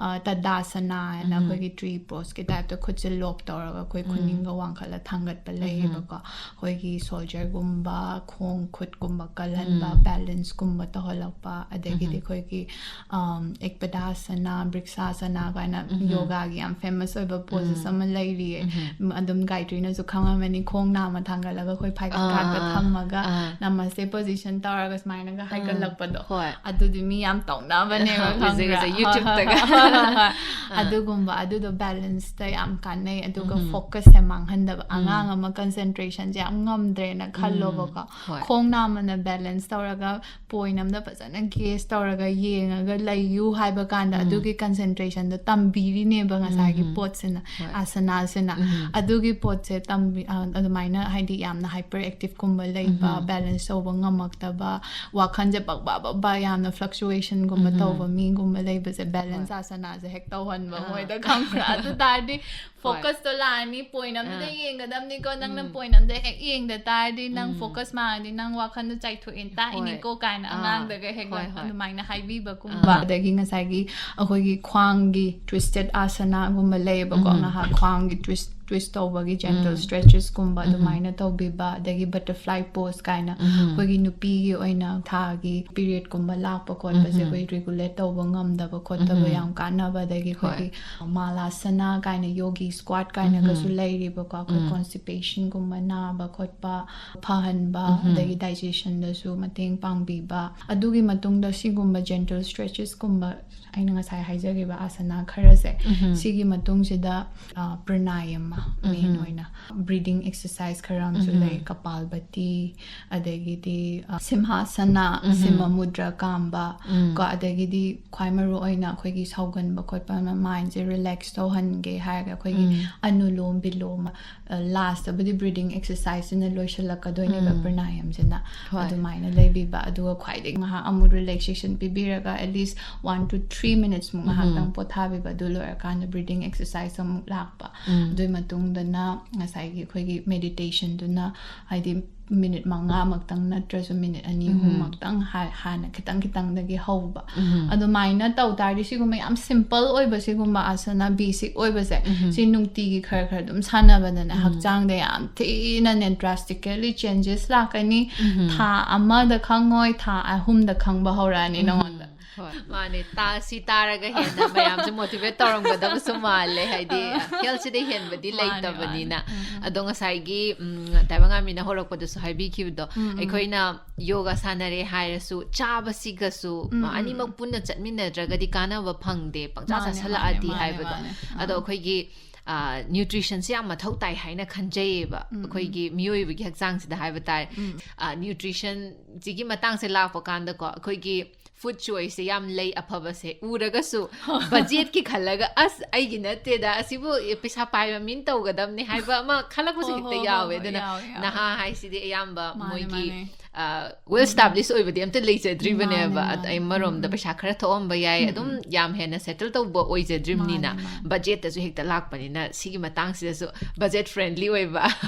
ꯑ, ꯇꯗꯥꯁꯅꯥ ꯍꯥꯏꯅ ꯑꯩꯈꯣꯏꯒꯤ tree poseꯀꯤ typeꯇ ꯈꯨꯠꯁꯦ lock ꯇꯧꯔꯒ ꯑꯩꯈꯣꯏ ꯈꯨꯅꯤꯡꯒ ꯋꯥꯡꯈꯠꯂ ꯊꯥꯡꯒꯠꯄ ꯂꯩꯌꯦꯕꯀꯣ꯫ ꯑꯩꯈꯣꯏꯒꯤ soldierꯒꯨꯝꯕ, ꯈꯣꯡ ꯈꯨꯠꯀꯨꯝꯕ ꯀꯜꯍꯟꯕ, balanceꯀꯨꯝꯕ ꯇꯧꯍꯜꯂꯛꯄ, ꯑꯗꯒꯤꯗꯤ ꯑꯩꯈꯣꯏꯒꯤ, ꯑꯝ, ꯏꯛꯄꯗꯥꯁꯅꯥ, ꯕ꯭ꯔꯤꯛꯁꯥꯁꯅꯥ ꯀꯥꯏꯅ yogaꯒꯤ ꯌꯥꯝ famous ꯑꯣꯏꯕ poses ꯑꯃ ꯂꯩꯔꯤꯌꯦ꯫ ꯎꯝ, ꯑꯗꯨꯝ ꯒꯥꯌꯇ꯭ꯔꯤꯅꯁꯨ ꯈꯪꯉꯝꯃꯅꯤ, ꯈꯣꯡ ꯅꯥꯝꯃ ꯊꯥꯡꯒꯠꯂꯒ ꯑꯩꯈꯣꯏ ꯐꯥꯏꯒꯟ ꯑꯥ, ꯊꯥꯛꯇ ꯑꯥ, ꯊꯝꯃꯒ ꯑꯥ꯫ Namaste position ꯇꯧꯔꯒ ꯁꯨꯃꯥꯏꯅꯒ ꯍꯥꯏꯒꯠꯂꯛꯄꯗꯣ꯫ ꯍꯣꯏ꯫ ꯑꯗꯨꯗꯤ ꯃꯤ ꯌꯥꯝ ꯇꯧꯅꯕꯅꯦꯕ, ꯑꯍ, ꯍꯧꯖꯤꯛ, ꯈꯪꯕ꯭ꯔꯥ? ꯍꯧꯖꯤꯛ ꯍꯣꯏ, ꯍꯣꯏ, YouTubeꯇꯒ꯫ ꯍꯣꯏ, ꯍꯣꯏ, ꯍꯣꯏ꯫ ꯑꯥ꯫ ꯑꯗꯨꯒꯨꯝꯕ, ꯑꯗꯨꯗꯣ balanceꯇ ꯌꯥꯝ ꯀꯥꯟꯅꯩ꯫ ꯑꯗꯨꯒ ꯎꯝ꯫ Focusꯁꯦ ꯃꯥꯡꯍꯟꯗꯕ꯫ ꯎꯝ꯫ ꯑꯉꯥꯡ ꯑꯃ concentrationꯁꯦ ꯌꯥꯝ ꯉꯝꯗ꯭ꯔꯦꯅ ꯈꯜꯂꯣꯕꯀꯣ꯫ ꯎꯝ꯫ ꯍꯣꯏ꯫ ꯈꯣꯡ ꯅꯥꯝꯃꯅ balance ꯇꯧꯔꯒ point ꯑꯝꯗ ꯐꯖꯅ gaze ꯇꯧꯔꯒ ꯌꯦꯡꯉꯒ ꯂꯩꯌꯨ ꯍꯥꯏꯕ ꯀꯥꯟꯗ ꯎꯝ꯫ ꯑꯗꯨꯒꯤ concentrationꯗꯣ ꯇꯝꯕꯤꯔꯤꯅꯦꯕ ꯉꯁꯥꯏꯒꯤ ꯎꯝ꯫ Poseꯁꯤꯅ, ꯍꯣꯏ꯫ Asanaꯁꯤꯅ꯫ ꯎꯝ꯫ ꯑꯗꯨꯒꯤ ꯄꯣꯠꯁꯦ ꯇꯝꯕꯤ-, ꯑ, ꯑꯗꯨꯃꯥꯏꯅ ꯍꯥꯏꯗꯤ ꯌꯥꯝꯅ hyper activeꯀꯨꯝꯕ ꯂꯩꯕ, ꯎꯝ꯫ Balance ꯇꯧꯕ ꯉꯝꯃꯛꯇꯕ, ꯋꯥꯈꯜꯁꯦ ꯕꯛ ꯕꯛ ꯕꯛ ꯕꯛ ꯌꯥꯝꯅ fluctuationꯒꯨꯝꯕ ꯎꯝ꯫ ꯇꯧꯕ ꯃꯤꯒꯨꯝꯕ ꯂꯩꯕꯁꯦ balance ꯍꯣꯏ꯫ Asanaꯁꯦ ꯍꯦꯛ ꯇꯧꯍꯟꯕ ꯑꯥ꯫ ꯃꯣꯏꯗ, ꯈꯪꯕ꯭ꯔꯥ? ꯑꯗꯨ ꯇꯥꯔꯗꯤ ꯍꯣꯏ꯫ Focusꯇꯣ ꯂꯥꯛꯑꯅꯤ, point ꯑꯝꯗ ꯑꯥ꯫ ꯌꯦꯡꯒꯗꯕꯅꯤꯀꯣ, ꯅꯪꯅ ꯎꯝ꯫ Point ꯑꯝꯗ ꯍꯦꯛ ꯌꯦꯡꯗ ꯇꯥꯔꯗꯤ ꯅꯪ ꯎꯝ꯫ Focus ꯃꯥꯡꯉꯗꯤ ꯅꯪ ꯋꯥꯈꯜꯗꯣ ꯆꯥꯏꯊꯣꯛꯑꯦꯅ ꯍꯣꯏ꯫ ꯇꯥꯛꯏꯅꯤꯀꯣ ꯀꯥꯏꯅ ꯑꯥ꯫ ꯑꯉꯥꯡꯗꯒ ꯍꯦꯛ ꯍꯣꯏ, ꯍꯣꯏ꯫ ꯑꯗꯨꯃꯥꯏꯅ ꯍꯥꯏꯕꯤꯕꯒꯨꯝꯕ꯫ ꯑꯥ꯫ ꯑꯗꯒꯤ ꯉꯁꯥꯏꯒꯤ ꯑꯩꯈꯣꯏꯒꯤ ꯈ꯭ꯋꯥꯡꯒꯤ twisted ꯑꯁꯅꯥꯒꯨꯝꯕ ꯂꯩꯌꯦꯕꯀꯣ, ꯎꯝ꯫ ꯉꯥꯏꯍꯥꯛ ꯈ꯭ꯋꯥꯡꯒꯤ twist, twist ꯇꯧꯕꯒꯤ gentle ꯎꯝ꯫ Stretchesꯀꯨꯝꯕ ꯎꯝ꯫ ꯑꯗꯨꯃꯥꯏꯅ ꯇꯧꯕꯤꯕ, ꯑꯗꯒꯤ butterfly pose ꯀꯥꯏꯅ ꯎꯝ꯫ ꯑꯩꯈꯣꯏꯒꯤ ꯅꯨꯄꯤꯒꯤ ꯑꯣꯏꯅ ꯊꯥꯒꯤ periodꯀꯨꯝꯕ ꯂꯥꯛꯄ ꯈꯣꯠꯄꯁꯦ ꯎꯝ꯫ ꯑꯩꯈꯣꯏ regulate ꯇꯧꯕ ꯉꯝꯗꯕ ꯈꯣꯠꯇꯕ ꯎꯝ꯫ ꯌꯥꯝ ꯀꯥꯟꯅꯕ, ꯑꯗꯒꯤ ꯍꯣꯏ꯫ ꯑꯩꯈꯣꯏꯒꯤ ꯃꯥꯂꯥꯁꯅꯥ ꯀꯥꯏꯅ yogi squat ꯀꯥꯏꯅꯒꯁꯨ ꯎꯝ꯫ ꯂꯩꯔꯤꯕꯀꯣ, ꯑꯩꯈꯣꯏ ꯎꯝ꯫ Constipationꯒꯨꯝꯕ ꯅꯥꯕ ꯈꯣꯠꯄ ꯐꯍꯟꯕ, ꯎꯝ꯫ ꯑꯗꯒꯤ digestionꯗꯁꯨ ꯃꯇꯦꯡ ꯄꯥꯡꯕꯤꯕ꯫ ꯑꯗꯨꯒꯤ ꯃꯇꯨꯡꯗ ꯁꯤꯒꯨꯝꯕ gentle stretchesꯀꯨꯝꯕ ꯑꯩꯅ ꯉꯁꯥꯏ ꯍꯥꯏꯖꯈꯤꯕ ꯑꯁꯅꯥ ꯈꯔꯁꯦ, ꯎꯝ꯫ ꯁꯤꯒꯤ ꯃꯇꯨꯡꯁꯤꯗ, ꯑ, pranayama main ꯎꯝ꯫ ꯑꯣꯏꯅ breathing exercise ꯈꯔ ꯑꯃꯁꯨ ꯎꯝ꯫ ꯂꯩ, ꯀꯄꯥꯜꯕꯇꯤ, ꯑꯗꯒꯤꯗꯤ, ꯑ, ꯁꯤꯝꯍꯥꯁꯅꯥ, ꯎꯝ꯫ ꯁꯤꯝꯍ ꯃꯨꯗ꯭ꯔ ꯀꯥꯝꯕ, ꯎꯝ꯫ ꯀꯣ, ꯑꯗꯒꯤꯗꯤ ꯈ꯭ꯋꯥꯏ ꯃꯔꯨ ꯑꯣꯏꯅ ꯑꯩꯈꯣꯏꯒꯤ ꯁꯥꯎꯒꯟꯕ ꯈꯣꯠꯄ ꯑꯃ, mindꯁꯦ relax ꯇꯧꯍꯟꯒꯦ ꯍꯥꯏꯔꯒ ꯑꯩꯈꯣꯏꯒꯤ ꯎꯝ꯫ ꯑꯅꯨꯂꯣꯝ ꯕꯤꯂꯣꯝ, ꯑ, lastꯇꯕꯨꯗꯤ breathing exerciseꯁꯤꯅ ꯂꯣꯏꯁꯤꯜꯂꯛꯀꯗꯣꯏꯅꯦꯕ, ꯎꯝ꯫ Pranayamꯁꯤꯅ꯫ ꯍꯣꯏ꯫ ꯑꯗꯨꯃꯥꯏꯅ ꯂꯩꯕꯤꯕ, ꯑꯗꯨꯒ ꯈ꯭ꯋꯥꯏꯗꯒꯤ ꯉꯥꯏꯍꯥꯛ ꯑꯃꯨꯛ relaxation ꯄꯤꯕꯤꯔꯒ at least one to three minutes ꯃꯨꯛ ꯉꯥꯏꯍꯥꯛꯇꯪ ꯎꯝ꯫ ꯄꯣꯊꯥꯕꯤꯕ, ꯑꯗꯨ ꯂꯣꯏꯔꯀꯥꯟꯗ breathing exercise ꯑꯃꯨꯛ ꯂꯥꯛꯄ꯫ ꯎꯝ꯫ ꯑꯗꯨꯒꯤ ꯃꯇꯨꯡꯗꯅ ꯉꯁꯥꯏꯒꯤ ꯑꯩꯈꯣꯏꯒꯤ ꯃꯦꯗꯤꯇꯦꯁꯟꯗꯨꯅ, ꯍꯥꯏꯗꯤ ꯃꯤꯅꯤꯠ ꯃꯉꯥꯃꯛꯇꯪ ꯅꯠꯇ꯭ꯔꯁꯨ ꯃꯤꯅꯤꯠ ꯑꯅꯤ ꯑꯍꯨꯝꯃꯛꯇꯪ ꯍꯥ- ꯍꯥꯟꯅ ꯈꯤꯇꯪ ꯈꯤꯇꯪꯗꯒꯤ ꯍꯧꯕ꯫ ꯑꯗꯨꯃꯥꯏꯅ ꯇꯧ ꯇꯥꯔꯗꯤ ꯁꯤꯒꯨꯝꯕ ꯌꯥꯝ ꯁꯤꯝꯄꯜ ꯑꯣꯏꯕ, ꯁꯤꯒꯨꯝꯕ ꯑꯁꯅ ꯕꯦꯁꯤꯛ ꯑꯣꯏꯕꯁꯦ, ꯁꯤ ꯅꯨꯡꯇꯤꯒꯤ ꯈꯔ ꯈꯔ ꯑꯗꯨꯝ ꯁꯥꯟꯅꯕꯗꯅꯦ ꯍꯛꯆꯥꯡꯗ ꯌꯥꯝ ꯊꯤꯅꯅꯦ ꯗ꯭ꯔꯥꯁꯇꯤꯀꯦꯂꯤ ꯆꯦꯟꯖꯦꯁ ꯂꯥꯛꯀꯅꯤ꯫ ꯊꯥ ꯑꯃꯗ ꯈꯪꯉꯣꯏ, ꯊꯥ ꯑꯍꯨꯝꯗ ꯈꯪꯕ ꯍꯧꯔꯛꯑꯅꯤ ꯅꯉꯣꯟꯗ꯫ ꯍꯣꯏ, ꯃꯥꯅꯦ꯫ ꯇꯥ ꯁꯤ ꯇꯥꯔꯒ ꯍꯦꯟꯅ ꯃꯌꯥꯝꯁꯦ ꯃꯣꯇꯤꯚꯦꯠ ꯇꯧꯔꯝꯒꯗꯕꯁꯨ ꯃꯥꯜꯂꯦ꯫ ꯍꯥꯏꯗꯤ ꯍꯦꯜꯠꯁꯤꯗ ꯍꯦꯟꯕꯗꯤ ꯃꯥꯅꯦ, ꯂꯩꯇꯕꯅꯤꯅ꯫ ꯑꯗꯣ ꯉꯁꯥꯏꯒꯤ ꯎꯝ, ꯇꯥꯏꯕꯪꯉꯥꯟꯕꯤꯅ ꯍꯧꯔꯛꯄꯗꯁꯨ ꯍꯥꯏꯕꯤꯈꯤꯕꯗꯣ, ꯑꯩꯈꯣꯏꯅ ꯌꯣꯒꯥ ꯁꯥꯟꯅꯔꯦ ꯍꯥꯏꯔꯁꯨ ꯆꯥꯕꯁꯤꯒꯁꯨ ꯑꯅꯤꯃꯛ ꯄꯨꯟꯅ ꯆꯠꯃꯤꯟꯅꯗ꯭ꯔꯒꯗꯤ ꯀꯥꯟꯅꯕ ꯐꯪꯗꯦ, ꯄꯪꯆꯥ ꯃꯥꯅꯦ, ꯆꯥꯁꯜꯂꯛꯑꯗꯤ ꯃꯥꯅꯦ, ꯍꯥꯏꯕꯗꯣ꯫ ꯃꯥꯅꯦ꯫ ꯑꯗꯣ ꯑꯩꯈꯣꯏꯒꯤ ꯅ꯭ꯌꯨꯇ꯭ꯔꯤꯁꯟꯁꯦ ꯌꯥꯝ ꯃꯊꯧ ꯇꯥꯏ ꯍꯥꯏꯅ ꯈꯟꯖꯩꯌꯦꯕ ꯑꯩꯈꯣꯏꯒꯤ ꯃꯤꯑꯣꯏꯕꯒꯤ ꯍꯛꯆꯥꯡꯁꯤꯗ ꯍꯥꯏꯕ ꯇꯥꯔꯦ꯫ ꯅ꯭ꯌꯨꯇ꯭ꯔꯤꯁꯟꯁꯤꯒꯤ ꯃꯇꯥꯡꯁꯦ ꯂꯥꯛꯄ ꯀꯥꯟꯗꯀꯣ, ꯑꯩꯈꯣꯏꯒꯤ ꯐꯨꯗ ꯆꯣꯏꯁꯁꯦ ꯌꯥꯝ ꯂꯩ ꯑꯐꯕꯁꯦ ꯎꯔꯒꯁꯨ, ꯕꯖꯦꯠꯀꯤ ꯈꯜꯂꯒ, "ꯑꯁ, ꯑꯩꯒꯤ ꯅꯠꯇꯦꯗ, ꯑꯁꯤꯕꯨ ꯄꯩꯁꯥ ꯄꯥꯏꯕ ꯃꯤꯅ ꯇꯧꯒꯗꯕꯅꯤ" ꯍꯥꯏꯕ ꯑꯃ ꯈꯜꯂꯛꯄꯁꯨ ꯍꯣꯏ, ꯍꯦꯛꯇ ꯍꯣꯏ, ꯍꯣꯏ, ꯌꯥꯎꯋꯦ꯫ ꯍꯣꯏ, ꯑꯗꯨꯅ ꯌꯥꯎꯋꯦ, ꯌꯥꯎꯋꯦ꯫ ꯅꯍꯥ ꯍꯥꯏꯁꯤꯗꯤ ꯑꯌꯥꯝꯕ ꯃꯥꯅꯦ, ꯃꯣꯏꯒꯤ ꯃꯥꯅꯦ꯫ ꯋꯦꯜ ꯁ꯭ꯇꯥꯕ꯭ꯂꯤꯁ ꯑꯣꯏꯕꯗꯤ ꯑꯝꯇ ꯂꯩꯖꯗ꯭ꯔꯤꯕꯅꯦꯕ꯫ ꯃꯥꯅꯦ, ꯃꯥꯅꯦ꯫ ꯑꯗ ꯑꯃꯔꯣꯝꯗ ꯄꯩꯁꯥ ꯈꯔ ꯊꯣꯛꯑꯝꯕ ꯌꯥꯏ, ꯑꯗꯨꯝ ꯌꯥꯝ ꯍꯦꯟꯅ ꯁꯦꯇꯜ ꯇꯧꯕ ꯑꯣꯏꯖꯗ꯭ꯔꯤꯕꯅꯤꯅ, ꯃꯥꯅꯦ, ꯃꯥꯅꯦ꯫ ꯕꯖꯦꯠꯇꯁꯨ ꯍꯦꯛꯇ ꯂꯥꯛꯄꯅꯤꯅ, ꯁꯤꯒꯤ ꯃꯇꯥꯡꯁꯤꯗꯁꯨ ꯕꯖꯦꯠ ꯐ꯭ꯔꯦꯟꯗꯂꯤ ꯑꯣꯏꯕ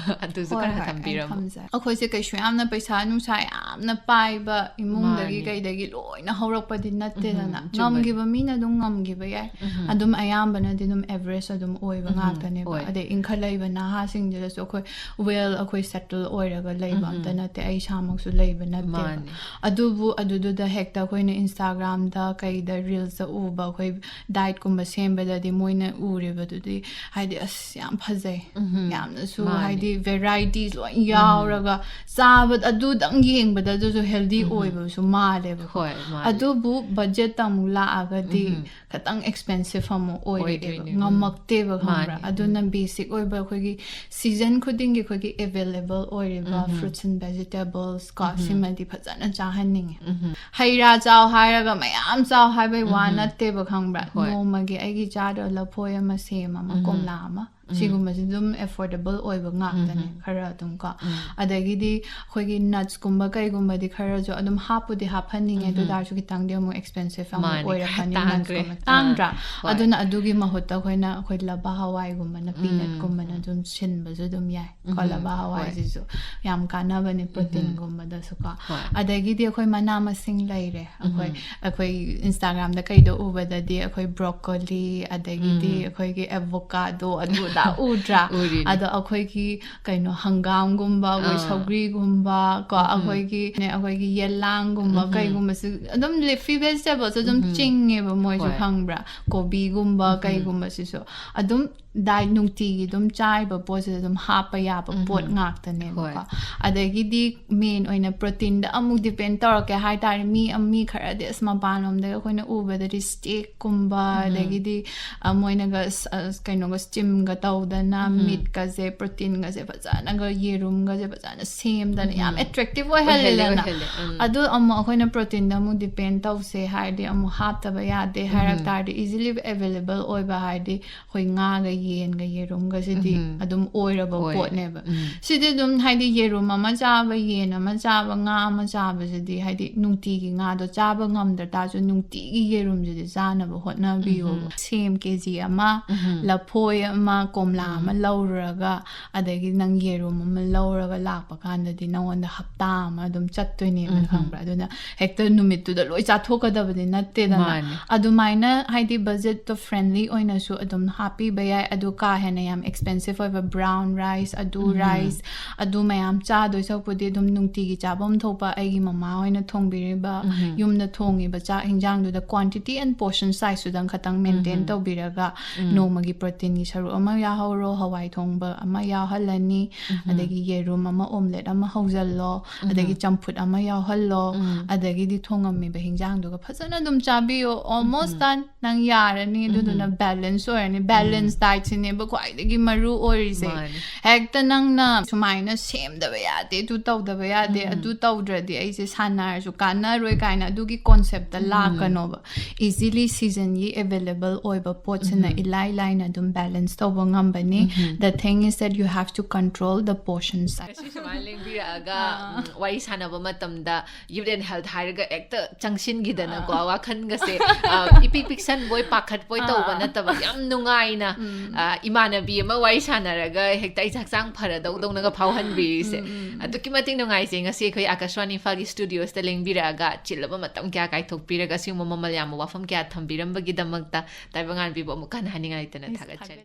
ꯑꯗꯨꯁꯨ ꯍꯣꯏ, ꯈꯔ ꯍꯣꯏ, ꯑꯩ ꯊꯝꯕꯤꯔꯝꯃꯣ꯫ ꯊꯝꯖꯔꯦ꯫ ꯑꯩꯈꯣꯏꯁꯦ ꯀꯩꯁꯨ ꯌꯥꯝꯅ ꯄꯩꯁꯥ ꯅꯨꯡꯁꯥ ꯌꯥꯝꯅ ꯄꯥꯏꯕ ꯏꯃꯨꯡꯗꯒꯤ ꯃꯥꯅꯦ꯫ ꯀꯩꯗꯒꯤ ꯂꯣꯏꯅ ꯍꯧꯔꯛꯄꯗꯤ ꯅꯠꯇꯦꯗꯅ꯫ ꯎꯝ, ꯆꯨꯝꯕꯅꯦ꯫ ꯉꯝꯈꯤꯕ ꯃꯤꯅ ꯑꯗꯨꯝ ꯉꯝꯈꯤꯕ ꯌꯥꯏ꯫ ꯑꯗꯨꯝ ꯑꯌꯥꯝꯕꯅꯗꯤ ꯑꯗꯨꯝ ꯑꯦꯚꯔꯦꯖ ꯑꯗꯨꯝ ꯑꯣꯏꯕ ꯉꯥꯛꯇꯅꯦꯕ꯫ ꯑꯣꯏ꯫ ꯑꯗꯩ ꯏꯟꯈꯠꯂꯛꯏꯕ ꯅꯍꯥꯁꯤꯡꯁꯤꯗꯁꯨ ꯑꯩꯈꯣꯏ ꯋꯦꯜ ꯑꯩꯈꯣꯏ ꯁꯦꯇꯜ ꯑꯣꯏꯔꯒ ꯂꯩꯕ ꯑꯝꯇ ꯅꯠꯇꯦ꯫ ꯑꯩ ꯏꯁꯥꯃꯛꯁꯨ ꯂꯩꯕ ꯅꯠꯇꯦꯕ꯫ ꯃꯥꯅꯦ꯫ ꯑꯗꯨꯕꯨ ꯑꯗꯨꯗꯨꯗ ꯍꯦꯛꯇ ꯑꯩꯈꯣꯏꯅ ꯏꯟꯁꯇꯥꯒ꯭ꯔꯥꯝꯗ ꯀꯩꯗ ꯔꯤꯜꯁꯇ ꯎꯕ ꯑꯩꯈꯣꯏ ꯗꯥꯏꯠꯀꯨꯝꯕ ꯁꯦꯝꯕꯗꯗꯤ ꯃꯣꯏꯅ ꯎꯔꯤꯕꯗꯨꯗꯤ ꯍꯥꯏꯗꯤ ꯑꯁ ꯌꯥꯝ ꯐꯖꯩ꯫ ꯌꯥꯝꯅꯁꯨ ꯃꯥꯅꯦ꯫ ꯍꯥꯏꯗꯤ ꯚꯦꯔꯥꯏꯇꯤꯁ ꯂꯣꯏ ꯌꯥꯎꯔꯒ ꯆꯥꯕ ꯑꯗꯨꯗꯪ ꯌꯦꯡꯕꯗ ꯑꯗꯨꯁꯨ ꯍꯦꯜꯗꯤ ꯑꯣꯏꯕꯁꯨ ꯃꯥꯜꯂꯦꯕꯀꯣ꯫ ꯍꯣꯏ, ꯃꯥꯅꯦ꯫ ꯑꯗꯨꯕꯨ ꯕꯖꯦꯠꯇ ꯑꯃꯨꯛ ꯂꯥꯛꯑꯒꯗꯤ ꯈꯤꯇꯪ ꯑꯦꯛꯁꯄꯦꯟꯁꯤꯞ ꯑꯃꯨꯛ ꯑꯣꯏꯔꯦꯕ꯫ ꯑꯣꯏꯗꯣꯏꯅꯦ꯫ ꯉꯝꯃꯛꯇꯦꯕ, ꯈꯪꯕ꯭ꯔꯥ? ꯃꯥꯅꯦ꯫ ꯑꯗꯨꯅ ꯕꯦꯁꯤꯛ ꯑꯣꯏꯕ ꯑꯩꯈꯣꯏꯒꯤ ꯁꯤꯖꯟ ꯈꯨꯗꯤꯡꯒꯤ ꯑꯩꯈꯣꯏꯒꯤ ꯑꯦꯚꯦꯂꯦꯕꯜ ꯑꯣꯏꯔꯤꯕ ꯐ꯭ꯔꯨꯠꯁ ꯑꯦꯟ ꯚꯦꯖꯤꯇꯦꯕꯜꯁ ꯀꯣ, ꯁꯤꯃꯗꯤ ꯐꯖꯅ ꯆꯥꯍꯟꯅꯤꯡꯉꯦ꯫ ꯍꯩ ꯔꯥ ꯆꯥꯎ ꯍꯥꯏꯔꯒ ꯃꯌꯥꯝ ꯆꯥꯎ ꯍꯥꯏꯕꯩ ꯋꯥ ꯅꯠꯇꯦꯕ, ꯈꯪꯕ꯭ꯔꯥ? ꯍꯣꯏ꯫ ꯅꯣꯡꯃꯒꯤ ꯑꯩꯒꯤ ꯆꯥꯗꯣ ꯂꯐꯣꯏ ꯑꯃ, ꯁꯦꯝ ꯑꯃ, ꯀꯣꯝꯂꯥ ꯑꯃ, ꯁꯤꯒꯨꯝꯕꯁꯤ ꯑꯗꯨꯝ affordable ꯑꯣꯏꯕ ꯉꯥꯛꯇꯅꯦ, ꯈꯔ ꯑꯗꯨꯝ ꯀꯣ꯫ ꯑꯗꯒꯤꯗꯤ ꯑꯩꯈꯣꯏꯒꯤ nutsꯀꯨꯝꯕ ꯀꯩꯒꯨꯝꯕꯗꯤ ꯈꯔꯁꯨ ꯑꯗꯨꯝ ꯍꯥꯞꯄꯨꯗꯤ ꯍꯥꯞꯍꯟꯅꯤꯡꯉꯦ, ꯑꯗꯨ ꯇꯥꯔꯁꯨ ꯈꯤꯇꯪꯗꯤ ꯑꯃꯨꯛ expensive ꯑꯃꯨꯛ ꯃꯥꯅꯦ, ꯈꯔ ꯑꯣꯏꯔꯛꯀꯅꯤ, ꯇꯥꯡꯈ꯭ꯔꯦ꯫ Nutsꯀꯨꯝꯕ ꯇꯥꯡꯗ꯭ꯔꯥ? ꯑꯥ, ꯍꯣꯏ꯫ ꯑꯗꯨꯅ ꯑꯗꯨꯒꯤ ꯃꯍꯨꯠꯇ ꯑꯩꯈꯣꯏꯅ ꯑꯩꯈꯣꯏ ꯂꯕꯥ ꯍꯋꯥꯏꯒꯨꯝꯕꯅ, peanutꯀꯨꯝꯕꯅ ꯑꯗꯨꯝ ꯁꯤꯟꯕꯁꯨ ꯑꯗꯨꯝ ꯌꯥꯏ ꯀꯣ꯫ ꯂꯕꯥ ꯍꯣꯏ꯫ ꯍꯋꯥꯏꯁꯤꯁꯨ ꯌꯥꯝ ꯀꯥꯟꯅꯕꯅꯦ proteinꯒꯨꯝꯕꯗꯁꯨ ꯀꯣ꯫ ꯍꯣꯏ꯫ ꯑꯗꯒꯤꯗꯤ ꯑꯩꯈꯣꯏ ꯃꯅꯥ ꯃꯁꯤꯡ ꯂꯩꯔꯦ, ꯑꯩꯈꯣꯏ ꯑꯩꯈꯣꯏ Instagramꯗ ꯀꯩꯗ ꯎꯕꯗꯗꯤ ꯑꯩꯈꯣꯏ broccoli, ꯑꯗꯒꯤꯗꯤ ꯑꯩꯈꯣꯏꯒꯤ avocado, ꯑꯗꯨ ꯑꯗꯥ ꯎꯗ꯭ꯔꯥ? ꯎꯔꯤꯅꯦ꯫ ꯑꯗꯣ ꯑꯩꯈꯣꯏꯒꯤ ꯀꯩꯅꯣ, ꯍꯪꯒꯥꯝꯒꯨꯝꯕ, ꯑꯩꯈꯣꯏ ꯑꯥ꯫ ꯁꯧꯒ꯭ꯔꯤꯒꯨꯝꯕ ꯀꯣ, ꯑꯩꯈꯣꯏꯒꯤ, ꯑꯩꯈꯣꯏꯒꯤ ꯌꯦꯂꯥꯡꯒꯨꯝꯕ ꯀꯩꯒꯨꯝꯕꯁꯨ ꯑꯗꯨꯝ leafy vegetables ꯑꯗꯨꯝ ꯆꯤꯡꯉꯦꯕ ꯃꯣꯏꯁꯨ, ꯍꯣꯏ꯫ ꯈꯪꯕ꯭ꯔꯥ? ꯀꯣꯕꯤꯒꯨꯝꯕ ꯀꯩꯒꯨꯝꯕꯁꯤꯁꯨ ꯑꯗꯨꯝ diet ꯅꯨꯡꯇꯤꯒꯤ ꯑꯗꯨꯝ ꯆꯥꯔꯤꯕ ꯄꯣꯠꯁꯤꯗ ꯑꯗꯨꯝ ꯍꯥꯞꯄ ꯌꯥꯕ ꯄꯣꯠ ꯉꯥꯛꯇꯅꯦꯕꯀꯣ꯫ ꯍꯣꯏ꯫ ꯑꯗꯒꯤꯗꯤ main ꯑꯣꯏꯅ proteinꯗ ꯑꯃꯨꯛ depend ꯇꯧꯔꯛꯀꯦ ꯍꯥꯏ ꯇꯥꯔꯦ, ꯃꯤ, ꯃꯤ ꯈꯔꯗꯤ ꯑꯁ ꯃꯄꯥꯟꯂꯣꯝꯗꯒꯤ ꯑꯩꯈꯣꯏꯅ ꯎꯕꯗꯗꯤ steakꯀꯨꯝꯕ, ꯑꯗꯒꯤꯗꯤ, ꯑ, ꯃꯣꯏꯅꯒ ꯁ-, ꯑ, ꯀꯩꯅꯣꯒ steamꯒ ꯇꯧꯗꯅ, meatꯀꯁꯦ, proteinꯒꯁꯦ ꯐꯖꯅꯒ, ꯌꯦꯔꯨꯝꯒꯁꯦ ꯐꯖꯅ ꯁꯦꯝꯗꯅ ꯌꯥꯝ attractive ꯑꯣꯏꯍꯜꯂꯦꯗꯅ꯫ ꯑꯣꯏꯍꯜꯂꯦ, ꯑꯣꯏꯍꯜꯂꯦ, ꯎꯝ꯫ ꯑꯗꯨ ꯑꯃꯨꯛ ꯑꯩꯈꯣꯏꯅ proteinꯗ ꯑꯃꯨꯛ depend ꯇꯧꯁꯦ ꯍꯥꯏꯔꯗꯤ ꯑꯃꯨꯛ ꯍꯥꯞꯇꯕ ꯌꯥꯗꯦ ꯍꯥꯏꯔꯛ ꯇꯥꯔꯗꯤ, easily available ꯑꯣꯏꯕ ꯍꯥꯏꯔꯗꯤ ꯑꯩꯈꯣꯏ ꯉꯥꯒ ꯌꯦꯟꯒ ꯌꯦꯔꯨꯝꯒꯁꯤꯗꯤ ꯑꯗꯨꯝ ꯑꯣꯏꯔꯕ ꯑꯣꯏ꯫ ꯄꯣꯠꯅꯦꯕ꯫ ꯎꯝ꯫ ꯁꯤꯗꯤ ꯑꯗꯨꯝ ꯍꯥꯏꯗꯤ ꯌꯦꯔꯨꯝ ꯑꯃ ꯆꯥꯕ, ꯌꯦꯟ ꯑꯃ ꯆꯥꯕ, ꯉꯥ ꯑꯃ ꯆꯥꯕꯁꯤꯗꯤ ꯍꯥꯏꯗꯤ ꯅꯨꯡꯇꯤꯒꯤ ꯉꯥꯗꯣ ꯆꯥꯕ ꯉꯝꯗ ꯇꯥꯔꯁꯨ ꯅꯨꯡꯇꯤꯒꯤ ꯌꯦꯔꯨꯝꯁꯤꯗꯤ ꯆꯥꯅꯕ ꯍꯣꯠꯅꯕꯤꯌꯣꯕ꯫ ꯁꯦꯝ ꯀꯦ ꯖꯤ ꯑꯃ, ꯂꯐꯣꯏ ꯑꯃ, ꯀꯣꯝꯂꯥ ꯑꯃ ꯂꯧꯔꯨꯔꯒ, ꯑꯗꯒꯤ ꯅꯪ ꯌꯦꯔꯨꯝ ꯑꯃ ꯂꯧꯔꯒ ꯂꯥꯛꯄ ꯀꯥꯟꯗꯗꯤ ꯅꯉꯣꯟꯗ ꯍꯞꯇꯥ ꯑꯃ ꯑꯗꯨꯝ ꯆꯠꯇꯣꯏꯅꯦꯕ, ꯈꯪꯕ꯭ꯔꯥ? ꯑꯗꯨꯅ ꯍꯦꯛꯇ ꯅꯨꯃꯤꯠꯇꯨꯗ ꯂꯣꯏ ꯆꯥꯊꯣꯛꯀꯗꯕꯗꯤ ꯅꯠꯇꯦꯗꯅ꯫ ꯃꯥꯅꯦ꯫ ꯑꯗꯨꯃꯥꯏꯅ ꯍꯥꯏꯗꯤ budgetꯇꯣ friendly ꯑꯣꯏꯅꯁꯨ ꯑꯗꯨꯝ ꯍꯥꯞꯄꯤꯕ ꯌꯥꯏ꯫ ꯑꯗꯨ ꯀꯥ ꯍꯦꯟꯅ ꯌꯥꯝ expensive ꯑꯣꯏꯕ brown rice, ꯑꯗꯨ rice, ꯑꯗꯨ ꯃꯌꯥꯝ ꯆꯥꯗꯣꯏ ꯁꯔꯨꯛꯄꯨꯗꯤ ꯑꯗꯨꯝ ꯅꯨꯡꯇꯤꯒꯤ ꯆꯥꯐꯝ ꯊꯣꯛꯄ ꯑꯩꯒꯤ ꯃꯃꯥ ꯍꯣꯏꯅ ꯊꯣꯡꯕꯤꯔꯤꯕ, ꯌꯨꯝꯗ ꯊꯣꯡꯉꯤꯕ ꯆꯥꯛ ꯍꯤꯟꯖꯥꯡꯗꯨꯗ quantity and portion sizeꯇꯨꯗꯪ ꯈꯇꯪ maintain ꯇꯧꯕꯤꯔꯒ, ꯅꯣꯡꯃꯒꯤ proteinꯒꯤ ꯁꯔꯨꯛ ꯑꯃ ꯌꯥꯎꯍꯧꯔꯣ, ꯍꯋꯥꯏ ꯊꯣꯡꯕ ꯑꯃ ꯌꯥꯎꯍꯜꯂꯅꯤ, ꯑꯗꯒꯤ ꯌꯦꯔꯨꯝ ꯑꯃ, omelette ꯑꯃ ꯍꯧꯖꯜꯂꯣ, ꯑꯗꯒꯤ ꯆꯝꯐꯨꯠ ꯑꯃ ꯌꯥꯎꯍꯜꯂꯣ, ꯑꯗꯒꯤꯗꯤ ꯊꯣꯡꯉꯝꯃꯤꯕ ꯍꯤꯟꯖꯥꯡꯗꯨꯒ ꯐꯖꯅ ꯑꯗꯨꯝ ꯆꯥꯕꯤꯌꯣ꯫ Almost done. ꯅꯪ ꯌꯥꯔꯅꯤ, ꯑꯗꯨꯗꯨꯅ balance ꯑꯣꯏꯔꯅꯤ꯫ Balance dietꯁꯤꯅꯦꯕ ꯈ꯭ꯋꯥꯏꯗꯒꯤ ꯃꯔꯨ ꯑꯣꯏꯔꯤꯁꯦ꯫ ꯃꯥꯅꯦ꯫ ꯍꯦꯛꯇ ꯅꯪꯅ ꯁꯨꯃꯥꯏꯅ ꯁꯦꯝꯗꯕ ꯌꯥꯗꯦ, ꯑꯗꯨ ꯇꯧꯗꯕ ꯌꯥꯗꯦ, ꯑꯗꯨ ꯇꯧꯗ꯭ꯔꯗꯤ ꯑꯩꯁꯦ ꯁꯥꯟꯅꯔꯁꯨ ꯀꯥꯟꯅꯔꯣꯏ ꯀꯥꯏꯅ ꯑꯗꯨꯒꯤ conceptꯇ ꯂꯥꯛꯀꯅꯣꯕ꯫ Easily seasonꯒꯤ available ꯑꯣꯏꯕ ꯄꯣꯠꯁꯤꯅ ꯏꯂꯥꯏ ꯂꯥꯏꯅ ꯑꯗꯨꯝ balance ꯇꯧꯕ ꯉꯝꯕꯅꯤ꯫ The thing is that you have to control the portion size. ꯉꯁꯤ ꯁꯨꯃꯥꯏꯅ ꯂꯦꯡꯕꯤꯔꯛꯑꯒ, ꯎꯝ, ꯋꯥꯔꯤ ꯁꯥꯟꯅꯕ ꯃꯇꯝꯗ youth and health ꯍꯥꯏꯔꯒ ꯍꯦꯛꯇ ꯆꯪꯁꯤꯟꯈꯤꯗꯅꯀꯣ, ꯋꯥꯈꯜꯒꯁꯦ, ꯑ, ꯏꯄꯤꯛ ꯄꯤꯛꯁꯟꯕꯣꯏ ꯄꯥꯈꯠꯄꯣꯏ ꯇꯧꯕ ꯅꯠꯇꯕ, ꯌꯥꯝ ꯅꯨꯡꯉꯥꯏꯅ, ꯑ, ꯏꯃꯥꯟꯅꯕꯤ ꯑꯃ ꯋꯥꯔꯤ ꯁꯥꯟꯅꯔꯒ ꯍꯦꯛꯇ ꯑꯩꯁꯦ ꯍꯛꯆꯥꯡ ꯐꯔꯗꯧꯗꯧꯅꯒ ꯐꯥꯎꯍꯟꯕꯤꯔꯤꯁꯦ꯫ ꯑꯗꯨꯛꯀꯤ ꯃꯇꯤꯛ ꯅꯨꯡꯉꯥꯏꯖꯩ ꯉꯁꯤ ꯑꯩꯈꯣꯏ ꯑꯥꯀꯥꯁꯕꯥꯅꯤ ꯏꯝꯐꯥꯜꯒꯤ studioꯁꯇ ꯂꯦꯡꯕꯤꯔꯛꯑꯒ, ꯆꯤꯜꯂꯕ ꯃꯇꯝ ꯀꯌꯥ ꯀꯥꯏꯊꯣꯛꯄꯤꯔꯒ ꯑꯁꯤꯒꯨꯝꯕ ꯃꯃꯜ ꯌꯥꯝꯕ ꯋꯥꯐꯝ ꯀꯌꯥ ꯊꯝꯕꯤꯔꯝꯕꯒꯤꯗꯃꯛꯇ ꯇꯥꯏꯕꯪꯉꯥꯟꯕꯤꯕꯨ ꯑꯃꯨꯛꯀ ꯍꯟꯅ ꯍꯥꯏꯅꯤꯡꯉꯥꯏ ꯂꯩꯇꯅ ꯊꯥꯒꯠꯆꯔꯤ꯫